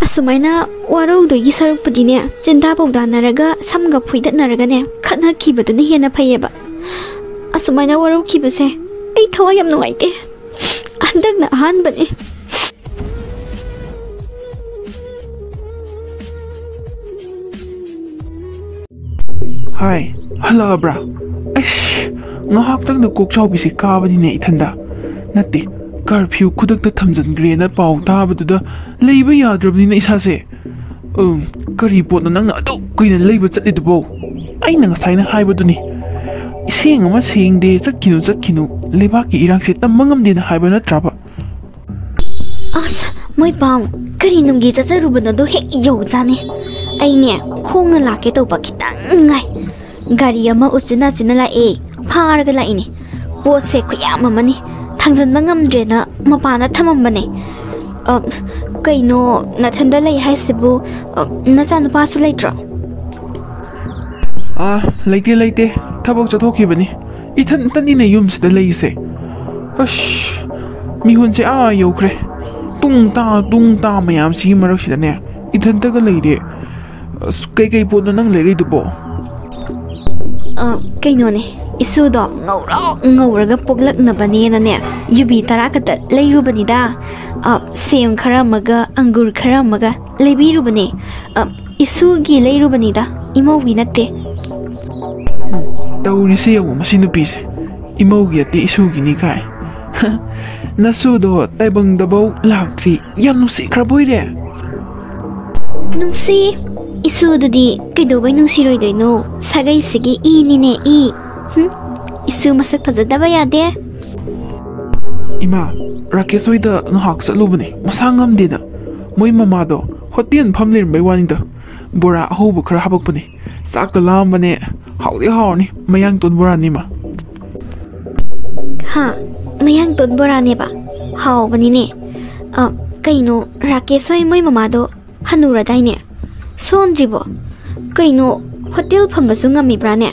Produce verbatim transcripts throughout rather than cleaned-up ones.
ꯑꯁꯨꯃꯥꯏꯅ ꯋꯥꯔꯧꯗꯣꯏꯒꯤ ꯁꯔꯨꯛꯄꯨꯗꯤꯅꯦ, ꯆꯤꯟꯗꯥ ꯄꯥꯎꯗꯥꯅꯔꯒ ꯁꯝꯒ ꯐꯣꯏꯗꯠꯅꯔꯒꯅꯦ, ꯈꯠꯅꯈꯤꯕꯗꯨꯅ ꯍꯦꯟꯅ ꯐꯩꯌꯦꯕ꯫ ꯑꯁꯨꯃꯥꯏꯅ ꯋꯥꯔꯧꯈꯤꯕꯁꯦ ꯑꯩ ꯊꯋꯥꯏ ꯌꯥꯝ ꯅꯨꯡꯉꯥꯏꯇꯦ꯫ ꯍꯟꯗꯛꯅ ꯑꯍꯥꯟꯕꯅꯦ꯫ ꯍꯥꯏ, ꯍꯜꯂꯛꯑꯕ꯭ꯔꯥ? ꯑꯩꯁ, ꯉꯥꯏꯍꯥꯛꯇꯪꯗ ꯀꯣꯛ ꯆꯥꯎꯕꯤꯁꯦ ꯀꯥꯕꯅꯤꯅꯦ ꯏꯊꯟꯗ꯫ ꯅꯠꯇꯦ, ꯀꯔꯐ꯭ꯌꯨ ꯈꯨꯗꯛꯇ ꯊꯝꯖꯤꯟꯈ꯭ꯔꯦꯅ ꯄꯥꯎ ꯇꯥꯕꯗꯨꯗ ꯂꯩꯕ ꯌꯥꯗ꯭ꯔꯕꯅꯤꯅ ꯏꯁꯥꯁꯦ꯫ ꯎꯝ, ꯀꯔꯤ ꯄꯣꯠꯅꯣ ꯅꯪꯅ ꯑꯗꯨꯛ ꯀꯨꯏꯅ ꯂꯩꯕ ꯆꯠꯂꯤꯗꯨꯕꯣ? ꯑꯩꯅ ꯉꯁꯥꯏꯅ ꯍꯥꯏꯕꯗꯨꯅꯤ, ꯁꯦꯡ ꯑꯃ ꯁꯦꯡꯗꯦ, ꯆꯠꯈꯤꯅꯨ, ꯆꯠꯈꯤꯅꯨ, ꯂꯩꯕꯥꯛꯀꯤ ꯏꯔꯥꯡꯁꯦ ꯇꯝꯕ ꯉꯝꯗꯦꯅ ꯍꯥꯏꯕ ꯅꯠꯇ꯭ꯔꯕ? ꯑꯁ, ꯃꯣꯏ ꯄꯥꯎ ꯀꯔꯤ ꯅꯨꯡꯒꯤ ꯆꯠꯆꯔꯨꯕꯅꯣꯗꯣ ꯍꯦꯛ ꯌꯧꯖꯥꯅꯤ꯫ ꯑꯩꯅꯦ, ꯈꯣꯡꯅ ꯂꯥꯛꯀꯦ ꯇꯧꯕ ꯈꯤꯇꯪ ꯉꯥꯏ꯫ ꯒꯥꯔꯤ ꯑꯃ ꯎꯆꯤꯟ ꯅꯥꯆꯤꯟꯅ ꯂꯥꯛꯑꯦ, ꯐꯥꯔꯒ ꯂꯥꯛꯏꯅꯦ꯫ ꯄꯣꯠꯁꯦ ꯈꯨꯌꯥꯝ ꯑꯃꯅꯤ, ꯊꯥꯡꯖꯟꯕ ꯉꯝꯗ꯭ꯔꯦꯅ ꯃꯄꯥꯟꯗ ꯊꯝꯃꯝꯕꯅꯦ꯫ ꯑ, ꯀꯩꯅꯣ, ꯅꯊꯟꯗ ꯂꯩ ꯍꯥꯏꯁꯤꯕꯨ, ꯑ, ꯅꯆꯥꯅꯨꯄꯥꯁꯨ ꯂꯩꯇ꯭ꯔꯣ? ꯑꯥ, ꯂꯩꯇꯦ, ꯂꯩꯇꯦ꯫ ꯊꯕꯛ ꯆꯠꯊꯣꯛꯈꯤꯕꯅꯤ꯫ ꯏꯊꯟꯇꯅꯤꯅꯦ ꯌꯨꯝꯁꯤꯗ ꯂꯩꯁꯦ꯫ ꯑꯁ, ꯃꯤꯍꯨꯟꯁꯦ ꯑꯥ ꯌꯧꯈ꯭ꯔꯦ꯫ ꯇꯨꯡ ꯇꯥ, ꯇꯨꯡ ꯇꯥ ꯃꯌꯥꯝꯁꯤꯒꯤ ꯃꯔꯛꯁꯤꯗꯅꯦ, ꯏꯊꯟꯇꯒ ꯂꯩꯔꯦ꯫ ꯑꯁ, ꯀꯩꯀꯩ ꯄꯣꯠꯅꯣ ꯅꯪ ꯂꯩꯔꯛꯏꯗꯨꯕꯣ? ꯑ, ꯀꯩꯅꯣꯅꯦ, ꯏꯁꯨꯗꯣ ꯉꯧꯔꯣꯛ ꯉꯧꯔꯒ ꯄꯣꯛꯂꯛꯅꯕꯅꯦꯅꯅꯦ, ꯌꯨꯕꯤ ꯇꯔꯥ ꯈꯛꯇ ꯂꯩꯔꯨꯕꯅꯤꯗ꯫ ꯑ, ꯁꯦꯝ ꯈꯔ ꯑꯃꯒ, ꯑꯪꯒꯨꯔ ꯈꯔ ꯑꯃꯒ ꯂꯩꯕꯤꯔꯨꯕꯅꯦ꯫ ꯑ, ꯏꯁꯨꯒꯤ ꯂꯩꯔꯨꯕꯅꯤꯗ, ꯏꯃꯧꯒꯤ ꯅꯠꯇꯦ꯫ ꯇꯧꯔꯤꯁꯦ ꯌꯦꯡꯉꯣ, ꯃꯁꯤ ꯅꯨꯄꯤꯁꯦ꯫ ꯏꯃꯧꯒꯤ ꯅꯠꯇꯦ, ꯏꯁꯨꯒꯤꯅꯤ ꯀꯥꯏ꯫ ꯅꯁꯨꯗꯣ ꯇꯥꯏꯕꯪꯗꯐꯧ ꯂꯥꯛꯇ꯭ꯔꯤ꯫ ꯌꯥꯝ ꯅꯨꯡꯁꯤꯈ꯭ꯔꯕꯣꯏꯔꯦ? ꯅꯨꯡꯁꯤ? ꯏꯁꯨꯗꯨꯗꯤ ꯀꯩꯗꯧꯕꯩ ꯅꯨꯡꯁꯤꯔꯣꯏꯗꯣꯏꯅꯣ? ꯁꯥꯒꯩꯁꯤꯒꯤ ꯏꯅꯤꯅꯦ, ꯏ꯫ ꯍꯨꯝ, ꯏꯁꯨ ꯃꯁꯛ ꯐꯖꯗꯕ ꯌꯥꯗꯦ꯫ ꯏꯃꯥ, ꯔꯥꯀꯦꯁ ꯍꯣꯏꯗ ꯉꯥꯏꯍꯥꯛ ꯆꯠꯂꯨꯕꯅꯦ, ꯃꯁꯥ ꯉꯝꯗꯦꯅ꯫ ꯃꯣꯏ ꯃꯃꯥꯗꯣ ꯍꯣꯇꯦꯜ ꯐꯝ ꯂꯩꯔꯝꯕꯩ ꯋꯥꯅꯤꯗ꯫ ꯕꯣꯔꯥ ꯑꯍꯧꯕ ꯈꯔ ꯍꯥꯄꯛꯄꯅꯦ꯫ ꯆꯥꯛꯀ ꯂꯥꯝꯕꯅꯦ꯫ ꯍꯥꯎꯗꯤ ꯍꯥꯎꯔꯅꯤ, ꯃꯌꯥꯡꯇꯣꯟ ꯕꯣꯔꯥꯅꯤ, ꯏꯃꯥ꯫ ꯍꯥ? ꯃꯌꯥꯡꯇꯣꯟ ꯕꯣꯔꯥꯅꯦꯕ? ꯍꯥꯎꯕꯅꯤꯅꯦ꯫ ꯑ, ꯀꯩꯅꯣ, ꯔꯥꯀꯦꯁ ꯍꯣꯏ ꯃꯣꯏ ꯃꯃꯥꯗꯣ ꯍꯅꯨꯔꯗꯥꯏꯅꯦ? ꯁꯣꯟꯗ꯭ꯔꯤꯕꯣ? ꯀꯩꯅꯣ, ꯍꯣꯇꯦꯜ ꯐꯝꯕꯁꯨ ꯉꯝꯃꯤꯕ꯭ꯔꯥꯅꯦ?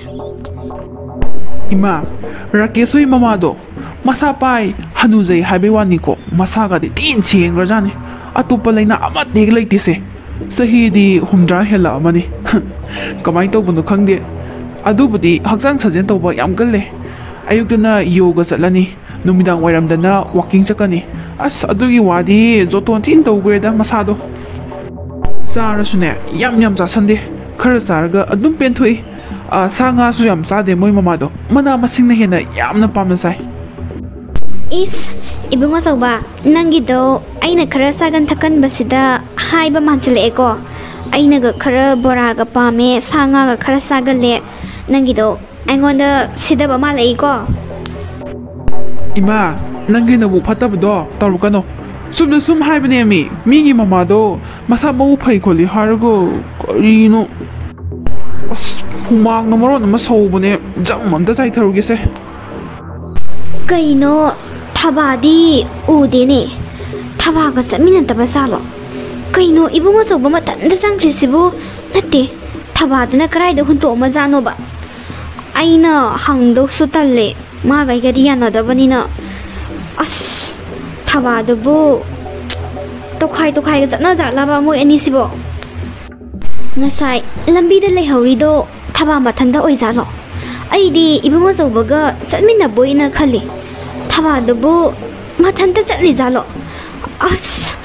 ꯏꯃꯥ, ꯔꯥꯀꯦꯁ ꯍꯣꯏ ꯃꯃꯥꯗꯣ ꯃꯁꯥ ꯄꯥꯏ, ꯍꯅꯨꯖꯩ ꯍꯥꯏꯕꯩ ꯋꯥꯅꯤꯀꯣ, ꯃꯁꯥꯒꯗꯤ ꯊꯤꯅ ꯁꯦꯡꯈ꯭ꯔꯖꯥꯠꯅꯤ꯫ ꯑꯇꯣꯞꯄ ꯂꯥꯏꯅꯥ ꯑꯃꯠꯇ ꯍꯦꯛ ꯂꯩꯇꯦꯁꯦ꯫ ꯆꯍꯤꯗꯤ ꯍꯨꯝꯗ꯭ꯔꯥ ꯍꯦꯜꯂꯛꯑꯃꯅꯤ꯫ ꯀꯃꯥꯏꯅ ꯇꯧꯕꯅꯣ ꯈꯪꯗꯦ꯫ ꯑꯗꯨꯕꯨꯗꯤ ꯍꯛꯆꯥꯡ ꯁꯥꯖꯦꯜ ꯇꯧꯕ ꯌꯥꯝ ꯀꯜꯂꯦ꯫ ꯑꯌꯨꯛꯇꯅ ꯌꯣꯒ ꯆꯠꯂꯅꯤ, ꯅꯨꯃꯤꯗꯥꯡ ꯋꯥꯏꯔꯝꯗꯅ ꯋꯥꯀꯤꯡ ꯆꯠꯀꯅꯤ꯫ ꯑꯁ, ꯑꯗꯨꯒꯤ ꯋꯥꯗꯤ ꯖꯣꯇꯣꯟ ꯊꯤꯅ ꯇꯧꯈ꯭ꯔꯦꯗ ꯃꯁꯥꯗꯣ꯫ ꯆꯥꯔꯁꯨꯅꯦ, ꯌꯥꯝ ꯌꯥꯝ ꯆꯥꯁꯟꯗꯦ꯫ ꯈꯔ ꯆꯥꯔꯒ ꯑꯗꯨꯝ ꯄꯦꯟꯊꯣꯛꯏ꯫ ꯑ, ꯁꯥ ꯉꯥꯁꯨ ꯌꯥꯝ ꯆꯥꯗꯦ ꯃꯣꯏ ꯃꯃꯥꯗꯣ꯫ ꯃꯅꯥ ꯃꯁꯤꯡꯅ ꯍꯦꯟꯅ ꯌꯥꯝꯅ ꯄꯥꯝꯅ ꯆꯥꯏ꯫ ꯏꯁ, ꯏꯕꯨꯡꯉꯣ ꯑꯆꯧꯕ, ꯅꯪꯒꯤꯗꯣ ꯑꯩꯅ ꯈꯔ ꯆꯥꯒꯟ ꯊꯛꯀꯟꯕꯁꯤꯗ ꯍꯥꯏꯕ ꯃꯥꯟꯁꯤꯜꯂꯛꯑꯦꯀꯣ꯫ ꯑꯩꯅꯒ ꯈꯔ ꯕꯣꯔꯥꯒ ꯄꯥꯝꯃꯦ, ꯁꯥ ꯉꯥꯒ ꯈꯔ ꯆꯥꯒꯜꯂꯦ꯫ ꯅꯪꯒꯤꯗꯣ ꯑꯩꯉꯣꯟꯗ ꯁꯤꯗꯕ ꯃꯥꯜꯂꯛꯏꯀꯣ꯫ ꯏꯃꯥ, ꯅꯪꯒꯤ ꯅꯕꯨꯛ ꯐꯠꯇꯕꯗꯣ ꯇꯧꯔꯛꯀꯅꯣ꯫ ꯆꯨꯝꯅ ꯁꯨꯝ ꯍꯥꯏꯕꯅꯦ ꯃꯤ, ꯃꯤꯒꯤ ꯃꯃꯥꯗꯣ ꯃꯁꯥ ꯃꯎ ꯐꯩ ꯈꯣꯠꯂꯤ ꯍꯥꯏꯔꯒ ꯀꯔꯤꯅꯣ? ꯑꯁ, ꯍꯨꯃꯥꯡꯅ ꯃꯔꯣꯟ ꯑꯃ ꯁꯧꯕꯅꯦ꯫ ꯖꯝ ꯑꯝꯇ ꯆꯥꯏꯊꯔꯨꯒꯦꯁꯦ꯫ ꯀꯩꯅꯣ, ꯊꯕꯥꯗꯤ ꯎꯗꯦꯅꯦ꯫ ꯊꯕꯥꯒ ꯆꯠꯃꯤꯟꯅꯗꯕ ꯖꯥꯠꯂꯣ? ꯀꯩꯅꯣ, ꯏꯕꯨꯡ ꯑꯆꯧꯕ ꯃꯊꯟꯇ ꯆꯪꯈ꯭ꯔꯤꯁꯤꯕꯨ? ꯅꯠꯇꯦ, ꯊꯕꯥꯗꯨꯅ ꯀꯗꯥꯏꯗ ꯍꯨꯟꯇꯣꯛꯑꯝꯃꯖꯥꯠꯅꯣꯕ? ꯑꯩꯅ ꯍꯪꯗꯧꯁꯨ ꯇꯜꯂꯦ, ꯃꯥꯒ ꯑꯩꯒꯗꯤ ꯌꯥꯅꯗꯕꯅꯤꯅ꯫ ꯑꯁ, ꯊꯕꯥꯗꯨꯕꯨ ꯇꯣꯈꯥꯏ ꯇꯣꯈꯥꯏꯒ ꯆꯠꯅꯖꯥꯠꯂꯕ ꯃꯣꯏ ꯑꯅꯤꯁꯤꯕꯣ? ꯉꯁꯥꯏ ꯂꯝꯕꯤꯗ ꯂꯩꯍꯧꯔꯤꯗꯣ ꯊꯕꯥ ꯃꯊꯟꯇ ꯑꯣꯏꯖꯥꯠꯂꯣ? ꯑꯩꯗꯤ ꯏꯕꯨꯡ ꯑꯆꯧꯕꯒ ꯆꯠꯃꯤꯟꯅꯕꯣꯏꯅ ꯈꯜꯂꯤ꯫ ꯊꯕꯥꯗꯨꯕꯨ ꯃꯊꯟꯇ ꯆꯠꯂꯤꯖꯥꯠꯂꯣ? ꯑꯁ,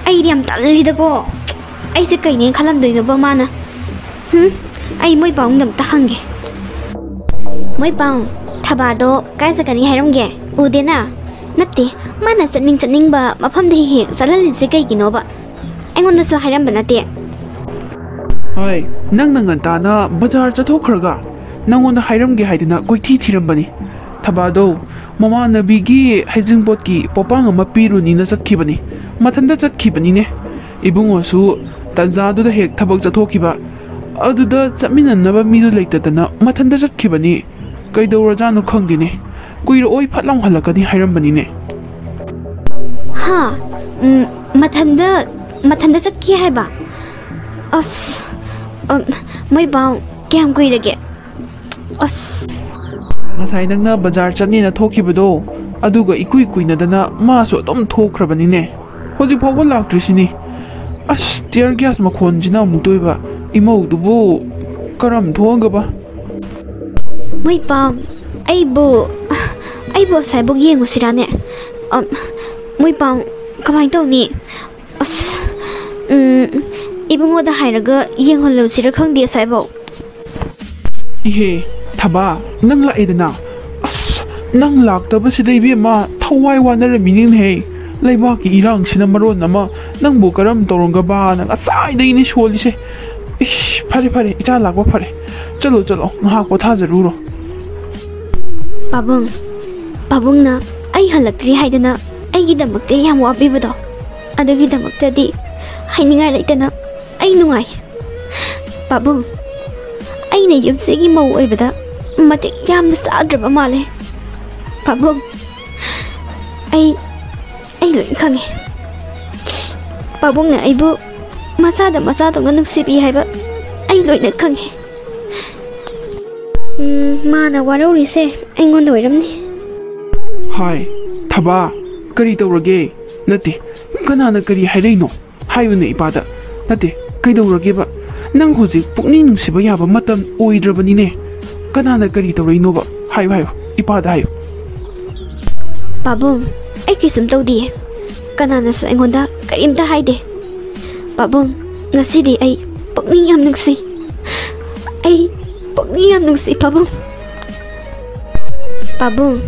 ꯑꯩꯗꯤ ꯌꯥꯝ ꯇꯜꯂꯤꯗꯀꯣ꯫ ꯑꯩꯁꯦ ꯀꯩꯅꯦꯅ ꯈꯜꯂꯝꯗꯣꯏꯅꯣꯕ ꯃꯥꯅ? ꯍꯨꯝ, ꯑꯩ ꯃꯣꯏ ꯄꯥꯎꯡꯗ ꯑꯝꯇ ꯍꯪꯒꯦ꯫ ꯃꯣꯏ ꯄꯥꯎꯡ, ꯊꯕꯥꯗꯣ ꯀꯥꯏ ꯆꯠꯀꯅꯤ ꯍꯥꯏꯔꯝꯒꯦ? ꯎꯗꯦꯅ? ꯅꯠꯇꯦ, ꯃꯥꯅ ꯆꯠꯅꯤꯡ ꯆꯠꯅꯤꯡꯕ ꯃꯐꯝꯗ ꯍꯦꯛ ꯍꯦꯛ ꯆꯠꯍꯜꯂꯤꯁꯦ ꯀꯩꯒꯤꯅꯣꯕ? ꯑꯩꯉꯣꯟꯗꯁꯨ ꯍꯥꯏꯔꯝꯕ ꯅꯠꯇꯦ꯫ ꯍꯣꯏ, ꯅꯪꯅ ꯉꯟꯇꯥꯅ ꯕꯖꯥꯔ ꯆꯠꯊꯣꯛꯈ꯭ꯔꯒ ꯅꯪꯉꯣꯟꯗ ꯍꯥꯏꯔꯝꯒꯦ ꯍꯥꯏꯗꯅ ꯀꯣꯏꯊꯤ ꯊꯤꯔꯝꯕꯅꯤ꯫ ꯊꯕꯥꯗꯣ ꯃꯃꯥꯟꯅꯕꯤꯒꯤ ꯍꯩꯖꯤꯡꯄꯣꯠꯀꯤ ꯄꯣꯄꯥꯡ ꯑꯃ ꯄꯤꯔꯨꯅꯤꯅ ꯆꯠꯈꯤꯕꯅꯤ꯫ ꯃꯊꯟꯇ ꯆꯠꯈꯤꯕꯅꯤꯅꯦ꯫ ꯏꯕꯨꯡꯉꯣꯁꯨ ꯇꯟꯖꯥꯗꯨꯗ ꯍꯦꯛ ꯊꯕꯛ ꯆꯠꯊꯣꯛꯈꯤꯕ꯫ ꯑꯗꯨꯗ ꯆꯠꯃꯤꯟꯅꯅꯕ ꯃꯤꯗꯨ ꯂꯩꯇꯗꯅ ꯃꯊꯟꯇ ꯆꯠꯈꯤꯕꯅꯤ꯫ ꯀꯩꯗꯧꯔꯖꯥꯠꯅꯣ ꯈꯪꯗꯦꯅꯦ꯫ ꯀꯨꯏꯔꯛꯑꯣꯏ, ꯐꯠ ꯂꯥꯎ ꯍꯜꯂꯛꯀꯅꯤ ꯍꯥꯏꯔꯝꯕꯅꯤꯅꯦ꯫ ꯍꯥ? ꯎꯝ, ꯃꯊꯟꯗ, ꯃꯊꯟꯗ ꯆꯠꯈꯤ ꯍꯥꯏꯕ? ꯑꯁ, ꯎꯝ, ꯃꯣꯏ ꯄꯥꯎ ꯀꯌꯥꯝ ꯀꯨꯏꯔꯒꯦ? ꯑꯁ꯫ ꯉꯁꯥꯏ ꯅꯪꯅ ꯕꯖꯥꯔ ꯆꯠꯅꯦꯅ ꯊꯣꯛꯈꯤꯕꯗꯣ, ꯑꯗꯨꯒ ꯏꯀꯨꯏ ꯀꯨꯏꯅꯗꯅ ꯃꯥꯁꯨ ꯑꯗꯨꯝ ꯊꯣꯛꯈ꯭ꯔꯕꯅꯤꯅꯦ꯫ ꯍꯧꯖꯤꯛ ꯐꯥꯎꯕ ꯂꯥꯛꯇ꯭ꯔꯤꯁꯤꯅꯤ꯫ ꯑꯁ, tear gas ꯃꯈꯣꯟꯁꯤꯅ ꯑꯃꯨꯛꯇꯣꯏꯕ꯫ ꯏꯃꯧꯗꯨꯕꯨ ꯀꯔꯝ ꯊꯣꯛꯑꯒꯕ? ꯃꯣꯏ ꯄꯥꯝ, ꯑꯩꯕꯨ, ꯑꯩꯕꯨ ꯑꯁꯥꯏꯕꯨꯛ ꯌꯦꯡꯉꯨꯁꯤꯔꯥꯅꯦ? ꯑꯝ, ꯃꯣꯏ ꯄꯥꯝ, ꯀꯃꯥꯏꯅ ꯇꯧꯅꯤ? ꯑꯁ, ꯎꯝ, ꯏꯕꯨꯡꯉꯣꯗ ꯍꯥꯏꯔꯒ ꯌꯦꯡꯍꯜꯂꯨꯁꯤꯔ ꯈꯪꯗꯦ ꯑꯁꯥꯏꯕꯧ꯫ ꯏꯍꯦ, ꯊꯕꯥ, ꯅꯪ ꯂꯥꯛꯑꯦꯗꯅ? ꯑꯁ, ꯅꯪ ꯂꯥꯛꯇꯕꯁꯤꯗ ꯏꯕꯦꯝꯃ ꯊꯋꯥꯏ ꯋꯥꯅꯔꯝꯃꯤꯅꯤꯅꯦꯍꯦ꯫ ꯂꯩꯕꯥꯛꯀꯤ ꯏꯔꯥꯡꯁꯤꯅ ꯃꯔꯣꯟ ꯑꯃ ꯅꯪꯕꯨ ꯀꯔꯝ ꯇꯧꯔꯝꯒꯕꯅ ꯉꯁꯥꯏꯗꯒꯤꯅꯤ ꯁꯣꯜꯂꯤꯁꯦ꯫ ꯏꯁ, ꯐꯔꯦ ꯐꯔꯦ, ꯏꯆꯥ ꯂꯥꯛꯄ ꯐꯔꯦ꯫ ꯆꯠꯂꯣ ꯆꯠꯂꯣ, ꯉꯥꯏꯍꯥꯛ ꯄꯣꯊꯥꯖꯔꯨꯔꯣ꯫ ꯄꯥꯕꯨꯡ, ꯄꯥꯕꯨꯡꯅ ꯑꯩ ꯍꯜꯂꯛꯇ꯭ꯔꯤ ꯍꯥꯏꯗꯅ ꯑꯩꯒꯤꯗꯃꯛꯇ ꯌꯥꯝ ꯋꯥꯕꯤꯕꯗꯣ, ꯑꯗꯨꯒꯤꯗꯃꯛꯇꯗꯤ ꯍꯥꯏꯅꯤꯡꯉꯥꯏ ꯂꯩꯇꯅ ꯑꯩ ꯅꯨꯡꯉꯥꯏ꯫ ꯄꯥꯕꯨꯡ, ꯑꯩꯅ ꯌꯨꯝꯁꯤꯒꯤ ꯃꯧ ꯑꯣꯏꯕꯗ ꯃꯇꯤꯛ ꯌꯥꯝꯅ ꯆꯥꯗ꯭ꯔꯕ ꯃꯥꯜꯂꯦ꯫ ꯄꯥꯕꯨꯡ, ꯑꯩ, ꯑꯩ ꯂꯣꯏ ꯈꯪꯉꯦ꯫ ꯄꯥꯕꯨꯡꯅ ꯑꯩꯕꯨ ꯃꯆꯥꯗ ꯃꯆꯥꯗꯧꯅ ꯅꯨꯡꯁꯤꯕꯤ ꯍꯥꯏꯕ ꯑꯩ ꯂꯣꯏꯅ ꯈꯪꯉꯦ꯫ ꯎꯝ, ꯃꯥꯅ ꯋꯥꯔꯧꯔꯤꯁꯦ ꯑꯩꯉꯣꯟꯗ ꯑꯣꯏꯔꯝꯅꯤ꯫ ꯍꯥꯏ, ꯊꯕꯥ, ꯀꯔꯤ ꯇꯧꯔꯒꯦ? ꯅꯠꯇꯦ, ꯀꯅꯥꯅ ꯀꯔꯤ ꯍꯥꯏꯔꯛꯏꯅꯣ? ꯍꯥꯏꯌꯨꯅꯦ ꯏꯄꯥꯗ꯫ ꯅꯠꯇꯦ, ꯀꯩꯗꯧꯔꯒꯦꯕ? ꯅꯪ ꯍꯧꯖꯤꯛ ꯄꯨꯛꯅꯤꯡ ꯅꯨꯡꯁꯤꯕ ꯌꯥꯕ ꯃꯇꯝ ꯑꯣꯏꯗ꯭ꯔꯕꯅꯤꯅꯦ꯫ ꯀꯅꯥꯅ ꯀꯔꯤ ꯇꯧꯔꯛꯏꯅꯣꯕ? ꯍꯥꯏꯌꯨ, ꯍꯥꯏꯌꯨ, ꯏꯄꯥꯗ ꯍꯥꯏꯌꯨ꯫ ꯄꯥꯕꯨꯡ, ꯑꯩ ꯀꯩꯁꯨꯝ ꯇꯧꯗꯤꯌꯦ꯫ ꯀꯅꯥꯅꯁꯨ ꯑꯩꯉꯣꯟꯗ ꯀꯔꯤꯝꯇ ꯍꯥꯏꯗꯦ꯫ ꯄꯥꯕꯨꯡ, ꯉꯁꯤꯗꯤ ꯑꯩ ꯄꯨꯛꯅꯤꯡ ꯌꯥꯝ ꯅꯨꯡꯁꯤ꯫ ꯑꯩ ꯄꯨꯛꯅꯤꯡ ꯌꯥꯝ ꯅꯨꯡꯁꯤ, ꯄꯥꯕꯨꯡ꯫ ꯄꯥꯕꯨꯡ,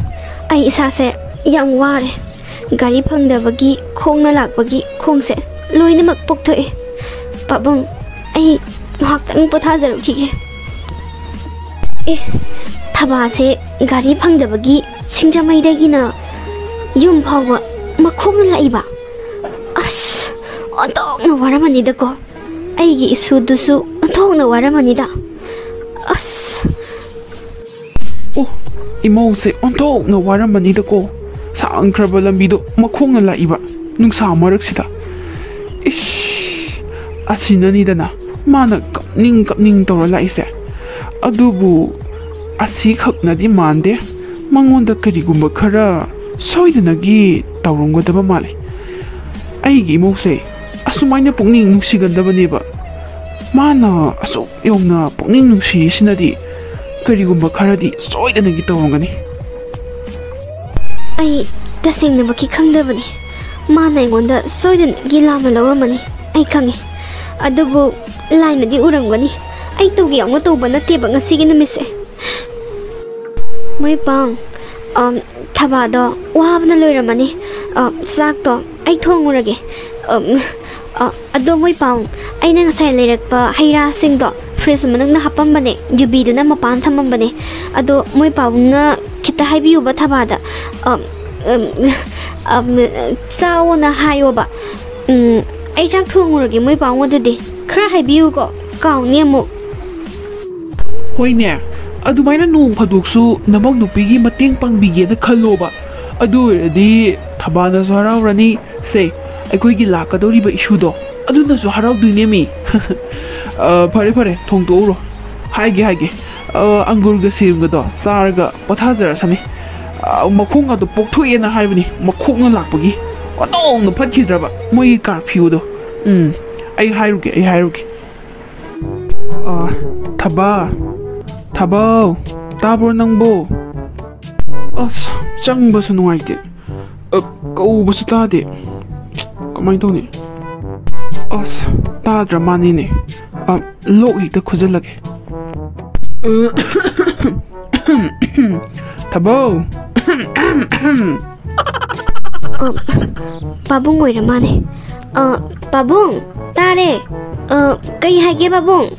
ꯑꯩ ꯏꯁꯥꯁꯦ ꯌꯥꯝ ꯋꯥꯔꯦ꯫ ꯒꯥꯔꯤ ꯐꯪꯗꯕꯒꯤ ꯈꯣꯡꯅ ꯂꯥꯛꯄꯒꯤ ꯈꯣꯡꯁꯦ ꯂꯣꯏꯅꯃꯛ ꯄꯣꯛꯊꯣꯛꯑꯦ꯫ ꯄꯥꯕꯨꯡ, ꯑꯩ ꯉꯥꯏꯍꯥꯛꯇꯪ ꯄꯣꯊꯥꯖꯔꯨꯈꯤꯒꯦ꯫ ꯑꯦ, ꯊꯕꯥꯁꯦ ꯒꯥꯔꯤ ꯐꯪꯗꯕꯒꯤ ꯁꯤꯡꯖꯃꯩꯗꯒꯤꯅ ꯌꯨꯝ ꯐꯥꯎꯕ ꯃꯈꯣꯡꯅ ꯂꯥꯛꯏꯕ? ꯑꯁ, ꯑꯣꯟꯊꯣꯛꯅ ꯋꯥꯔꯝꯃꯅꯤꯗꯀꯣ꯫ ꯑꯩꯒꯤ ꯏꯁꯨꯗꯨꯁꯨ ꯑꯣꯟꯊꯣꯛꯅ ꯋꯥꯔꯝꯃꯅꯤꯗ꯫ ꯑꯁ꯫ ꯑꯣ, ꯏꯃꯧꯁꯦ ꯑꯣꯟꯊꯣꯛꯅ ꯋꯥꯔꯝꯃꯅꯤꯗꯀꯣ꯫ ꯁꯥꯡꯈ꯭ꯔꯕ ꯂꯝꯕꯤꯗꯣ ꯃꯈꯣꯡꯅ ꯂꯥꯛꯏꯕ ꯅꯨꯡꯁꯥ ꯃꯔꯛꯁꯤꯗ꯫ ꯏꯁ, ꯑꯁꯤꯅꯅꯤꯗꯅ ꯃꯥꯅ ꯀꯞꯅꯤꯡ ꯀꯞꯅꯤꯡ ꯇꯧꯔ ꯂꯥꯛꯏꯁꯦ꯫ ꯑꯗꯨꯕꯨ ꯑꯁꯤꯈꯛꯅꯗꯤ ꯃꯥꯟꯗꯦ꯫ ꯃꯉꯣꯟꯗ ꯀꯔꯤꯒꯨꯝꯕ ꯈꯔ ꯁꯣꯏꯗꯅꯒꯤ ꯇꯧꯔꯝꯒꯗꯕ ꯃꯥꯜꯂꯤ꯫ ꯑꯩꯒꯤ ꯏꯃꯧꯁꯦ ꯑꯁꯨꯃꯥꯏꯅ ꯄꯨꯛꯅꯤꯡ ꯅꯨꯡꯁꯤꯒꯟꯗꯕꯅꯦꯕ꯫ ꯃꯥꯅ ꯑꯁꯨꯛ ꯌꯧꯅ ꯄꯨꯛꯅꯤꯡ ꯅꯨꯡꯁꯤꯔꯤꯁꯤꯅꯗꯤ ꯀꯔꯤꯒꯨꯝꯕ ꯈꯔꯗꯤ ꯁꯣꯏꯗꯅꯒꯤ ꯇꯧꯔꯝꯒꯅꯤ꯫ ꯑꯩ ꯇꯁꯦꯡꯅꯃꯛꯀꯤ ꯈꯪꯗꯕꯅꯤ꯫ ꯃꯥꯅ ꯑꯩꯉꯣꯟꯗ ꯁꯣꯏꯗꯅꯒꯤ ꯂꯥꯟꯅ ꯂꯧꯔꯝꯃꯅꯤ, ꯑꯩ ꯈꯪꯉꯤ꯫ ꯑꯗꯨꯕꯨ ꯂꯥꯏꯅꯗꯤ ꯎꯔꯝꯒꯅꯤ꯫ ꯑꯩ ꯇꯧꯒꯦ ꯌꯥꯎꯅ ꯇꯧꯕ ꯅꯠꯇꯦꯕ ꯉꯁꯤꯒꯤ ꯅꯨꯃꯤꯠꯁꯦ꯫ ꯃꯣꯏ ꯄꯥꯎ, ꯑꯝ, ꯊꯕꯥꯗꯣ ꯋꯥꯕꯅ ꯂꯣꯏꯔꯝꯃꯅꯤ꯫ ꯑ, ꯆꯥꯛꯇꯣ ꯑꯩ ꯊꯣꯡꯉꯨꯔꯒꯦ꯫ ꯑꯝ, ꯑ, ꯑꯗꯣ ꯃꯣꯏ ꯄꯥꯎ, ꯑꯩꯅ ꯉꯁꯥꯏ ꯂꯩꯔꯛꯄ ꯍꯩ ꯔꯥꯁꯤꯡꯗꯣ ꯐ꯭ꯔꯤꯖ ꯃꯅꯨꯡꯗ ꯍꯥꯞꯄꯝꯕꯅꯦ, ꯌꯨꯕꯤꯗꯨꯅ ꯃꯄꯥꯟ ꯊꯝꯃꯝꯕꯅꯦ꯫ ꯑꯗꯣ ꯃꯣꯏ ꯄꯥꯎꯅ ꯈꯤꯇ ꯍꯥꯏꯕꯤꯌꯨꯕ ꯊꯕꯥꯗ꯫ ꯑꯝ, ꯑꯝ, ꯑꯝ, ꯆꯥꯎꯑꯣꯅ ꯍꯥꯏꯌꯣꯕ꯫ ꯎꯝ, ꯑꯩ ꯆꯥꯛ ꯊꯣꯡꯉꯨꯔꯒꯦ ꯃꯣꯏ ꯄꯥꯎ, ꯑꯗꯨꯗꯤ ꯈꯔ ꯍꯥꯏꯕꯤꯌꯨꯀꯣ, ꯀꯥꯎꯅꯤ ꯑꯃꯨꯛ꯫ ꯍꯣꯏꯅꯦ, ꯑꯗꯨꯃꯥꯏꯅ ꯅꯣꯡ ꯐꯥꯗꯣꯛꯁꯨ ꯅꯃꯧ ꯅꯨꯄꯤꯒꯤ ꯃꯇꯦꯡ ꯄꯥꯡꯕꯤꯒꯦꯅ ꯈꯜꯂꯣꯕ꯫ ꯑꯗꯨ ꯑꯣꯏꯔꯗꯤ ꯊꯕꯥꯅꯁꯨ ꯍꯔꯥꯎꯔꯅꯤ꯫ ꯁꯦ, ꯑꯩꯈꯣꯏꯒꯤ ꯂꯥꯛꯀꯗꯧꯔꯤꯕ ꯏꯁꯨꯗꯣ, ꯑꯗꯨꯅꯁꯨ ꯍꯔꯥꯎꯗꯣꯏꯅꯦꯃꯤ꯫ ꯑ, ꯐꯔꯦ, ꯐꯔꯦ, ꯊꯣꯡꯗꯣꯛꯎꯔꯣ꯫ ꯍꯥꯏꯒꯦ, ꯍꯥꯏꯒꯦ꯫ ꯑ, ꯑꯪꯒꯨꯔꯒ ꯁꯦꯝꯒꯗꯣ ꯆꯥꯔꯒ ꯄꯣꯊꯥꯖꯔꯁꯅꯤ꯫ ꯑ, ꯃꯈꯣꯡꯒꯗꯣ ꯄꯣꯛꯊꯣꯛꯑꯦꯅ ꯍꯥꯏꯕꯅꯤ, ꯃꯈꯣꯛꯅ ꯂꯥꯛꯄꯒꯤ꯫ ꯑꯣꯟꯊꯣꯛꯅ ꯐꯠꯈꯤꯗ꯭ꯔꯕ ꯃꯣꯏꯒꯤ ꯀꯥꯔꯐ꯭ꯌꯨꯗꯣ꯫ ꯎꯝ, ꯑꯩ ꯍꯥꯏꯔꯨꯒꯦ, ꯑꯩ ꯍꯥꯏꯔꯨꯒꯦ꯫ ꯑ, ꯊꯕꯥ, ꯊꯕꯥꯎ, ꯇꯥꯕ꯭ꯔꯣ ꯅꯪꯕꯣ? ꯑꯁ, ꯆꯪꯕꯁꯨ ꯅꯨꯡꯉꯥꯏꯇꯦ꯫ ꯑ, ꯀꯧꯕꯁꯨ ꯇꯥꯗꯦ꯫ ꯀꯃꯥꯏꯅ ꯇꯧꯅꯤ? ꯑꯁ, ꯇꯥꯗ꯭ꯔ ꯃꯥꯅꯤꯅꯦ꯫ ꯑ, ꯂꯣꯛ ꯍꯦꯛꯇ ꯈꯨꯖꯜꯂꯒꯦ꯫ ꯑ, ꯊꯕꯥꯎ꯫ ꯑ, ꯄꯥꯕꯨꯡ ꯑꯣꯏꯔ ꯃꯥꯅꯦ꯫ ꯑ, ꯄꯥꯕꯨꯡ, ꯇꯥꯔꯦ꯫ ꯑ, ꯀꯩ ꯍꯥꯏꯒꯦ ꯄꯥꯕꯨꯡ?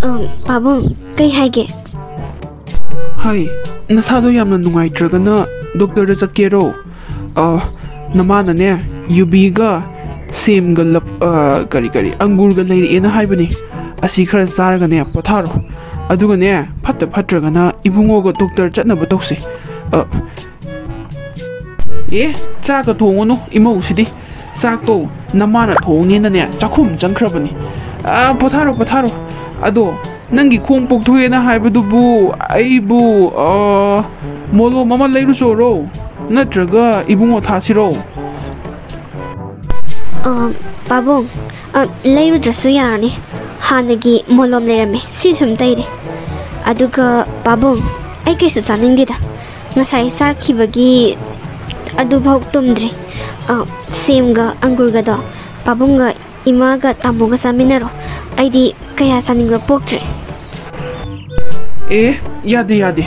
ꯑ, ꯄꯥꯕꯨꯡ, ꯀꯩ ꯍꯥꯏꯒꯦ? ꯍꯥꯏ, ꯅꯁꯥꯗꯣ ꯌꯥꯝꯅ ꯅꯨꯡꯉꯥꯏꯇ꯭ꯔꯒꯅ ꯗꯣꯛꯇꯔꯗ ꯆꯠꯀꯦꯔꯣ? ꯑ, ꯅꯃꯥꯅꯅꯦ, ꯌꯨꯕꯤꯒ ꯁꯦꯝꯒ ꯂꯞ-, ꯑ, ꯀꯔꯤ, ꯀꯔꯤ, ꯑꯪꯒꯨꯔꯒ ꯂꯩꯔꯛꯑꯦꯅ ꯍꯥꯏꯕꯅꯤ꯫ ꯑꯁꯤ ꯈꯔ ꯆꯥꯔꯒꯅꯦ, ꯄꯣꯊꯥꯔꯣ꯫ ꯑꯗꯨꯒꯅꯦ, ꯐꯠꯇ ꯐꯠꯇ꯭ꯔꯒꯅ ꯏꯕꯨꯡꯉꯣꯒ ꯗꯣꯛꯇꯔ ꯆꯠꯅꯕ ꯇꯧꯁꯦ꯫ ꯑ, ꯑꯦ, ꯆꯥꯛꯀ ꯊꯣꯡꯉꯨꯅꯨ, ꯏꯃꯧꯁꯤꯗꯤ꯫ ꯆꯥꯛꯇꯣ ꯅꯃꯥꯅ ꯊꯣꯡꯅꯦꯅꯅꯦ, ꯆꯥꯛꯈꯨꯝ ꯆꯪꯈ꯭ꯔꯕꯅꯤ꯫ ꯑ, ꯄꯣꯊꯥꯔꯣ, ꯄꯣꯊꯥꯔꯣ꯫ ꯑꯗꯣ, ꯅꯪꯒꯤ ꯈꯣꯡ ꯄꯣꯛꯊꯣꯛꯑꯦꯅ ꯍꯥꯏꯕꯗꯨꯕꯨ ꯑꯩꯕꯨ, ꯑ, ꯃꯣꯂꯣꯝ ꯑꯃ ꯂꯩꯔꯨꯆꯣꯔꯣ? ꯅꯠꯇ꯭ꯔꯒ ꯏꯕꯨꯡꯉꯣ ꯊꯥꯁꯤꯔꯣ? ꯑ, ꯄꯥꯕꯨꯡ, ꯑ, ꯂꯩꯔꯨꯗ꯭ꯔꯁꯨ ꯌꯥꯔꯅꯤ꯫ ꯍꯥꯟꯅꯒꯤ ꯃꯣꯂꯣꯝ ꯂꯩꯔꯝꯃꯦ, ꯁꯤ ꯁꯨꯝ ꯇꯩꯔꯦ꯫ ꯑꯗꯨꯒ ꯄꯥꯕꯨꯡ, ꯑꯩ ꯀꯩꯁꯨ ꯆꯥꯅꯤꯡꯗꯦꯗ꯫ ꯉꯁꯥꯏ ꯆꯥꯈꯤꯕꯒꯤ ꯑꯗꯨꯐꯥꯎ ꯇꯨꯝꯗ꯭ꯔꯤ꯫ ꯑ, ꯁꯦꯝꯒ ꯑꯪꯒꯨꯔꯒꯗꯣ ꯄꯥꯕꯨꯡꯒ ꯏꯃꯥꯒ ꯇꯥꯃꯣꯒ ꯆꯥꯃꯤꯟꯅꯔꯣ꯫ ꯑꯩꯗꯤ ꯀꯌꯥ ꯆꯥꯅꯤꯡꯕ ꯄꯣꯛꯇ꯭ꯔꯦ꯫ ꯑꯦ, ꯌꯥꯗꯦ, ꯌꯥꯗꯦ꯫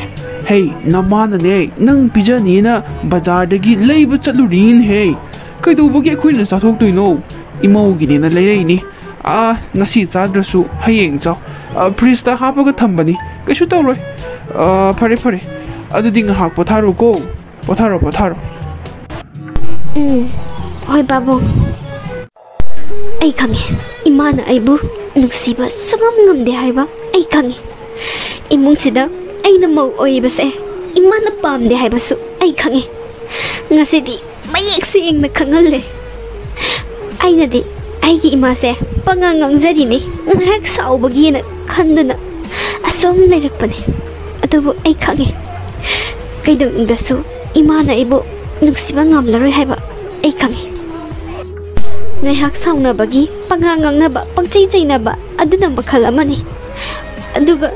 ꯍꯦ, ꯅꯃꯥꯅꯅꯦ, ꯅꯪ ꯄꯤꯖꯅꯤꯅ ꯕꯖꯥꯔꯗꯒꯤ ꯂꯩꯕ ꯆꯠꯂꯨꯔꯤꯅꯦꯍꯦ꯫ ꯀꯩꯗꯧꯕꯒꯤ ꯑꯩꯈꯣꯏꯅ ꯆꯥꯊꯣꯛꯇꯣꯏꯅꯣ? ꯏꯃꯧꯒꯤꯅꯦꯅ ꯂꯩꯔꯛꯏꯅꯤ꯫ ꯑꯥ, ꯉꯁꯤ ꯆꯥꯗ꯭ꯔꯁꯨ ꯍꯌꯦꯡ ꯆꯥꯎ꯫ ꯑꯥ, ꯐ꯭ꯔꯤꯖꯇ ꯍꯥꯞꯄꯒ ꯊꯝꯕꯅꯤ, ꯀꯩꯁꯨ ꯇꯧꯔꯣꯏ꯫ ꯑꯥ, ꯐꯔꯦ, ꯐꯔꯦ, ꯑꯗꯨꯗꯤ ꯉꯥꯏꯍꯥꯛ ꯄꯣꯊꯥꯔꯣꯀꯣ꯫ ꯄꯣꯊꯥꯔꯣ, ꯄꯣꯊꯥꯔꯣ꯫ ꯎꯝ, ꯍꯣꯏ ꯄꯥꯕꯨꯡ꯫ ꯑꯩ ꯈꯪꯉꯦ, ꯏꯃꯥꯅ ꯑꯩꯕꯨ ꯅꯨꯡꯁꯤꯕ ꯁꯨꯉꯝ ꯉꯝꯗꯦ ꯍꯥꯏꯕ ꯑꯩ ꯈꯪꯉꯦ꯫ ꯏꯃꯨꯡꯁꯤꯗ ꯑꯩꯅ ꯃꯧ ꯑꯣꯏꯔꯤꯕꯁꯦ ꯏꯃꯥꯅ ꯄꯥꯝꯗꯦ ꯍꯥꯏꯕꯁꯨ ꯑꯩ ꯈꯪꯉꯦ꯫ ꯉꯁꯤꯗꯤ ꯃꯌꯦꯛ ꯁꯦꯡꯅ ꯈꯪꯍꯜꯂꯦ꯫ ꯑꯩꯅꯗꯤ ꯑꯩꯒꯤ ꯏꯃꯥꯁꯦ ꯄꯉꯥꯡ ꯉꯥꯡꯖꯔꯤꯅꯤ, ꯉꯥꯏꯍꯥꯛ ꯁꯥꯎꯕꯒꯤꯅ ꯈꯟꯗꯨꯅ ꯑꯁꯨꯝ ꯂꯩꯔꯛꯄꯅꯦ꯫ ꯑꯗꯨꯕꯨ ꯑꯩ ꯈꯪꯉꯦ, ꯀꯩꯗꯧꯅꯨꯡꯗꯁꯨ ꯏꯃꯥꯅ ꯑꯩꯕꯨ ꯅꯨꯡꯁꯤꯕ ꯉꯝꯂꯔꯣꯏ ꯍꯥꯏꯕ ꯑꯩ ꯈꯪꯉꯦ꯫ ꯉꯥꯏꯍꯥꯛ ꯁꯥꯎꯅꯕꯒꯤ ꯄꯉꯥꯡ ꯉꯥꯡꯅꯕ, ꯄꯪꯆꯩ ꯆꯩꯅꯕ ꯑꯗꯨꯅ ꯃꯈꯜ ꯑꯃꯅꯤ꯫ ꯑꯗꯨꯒ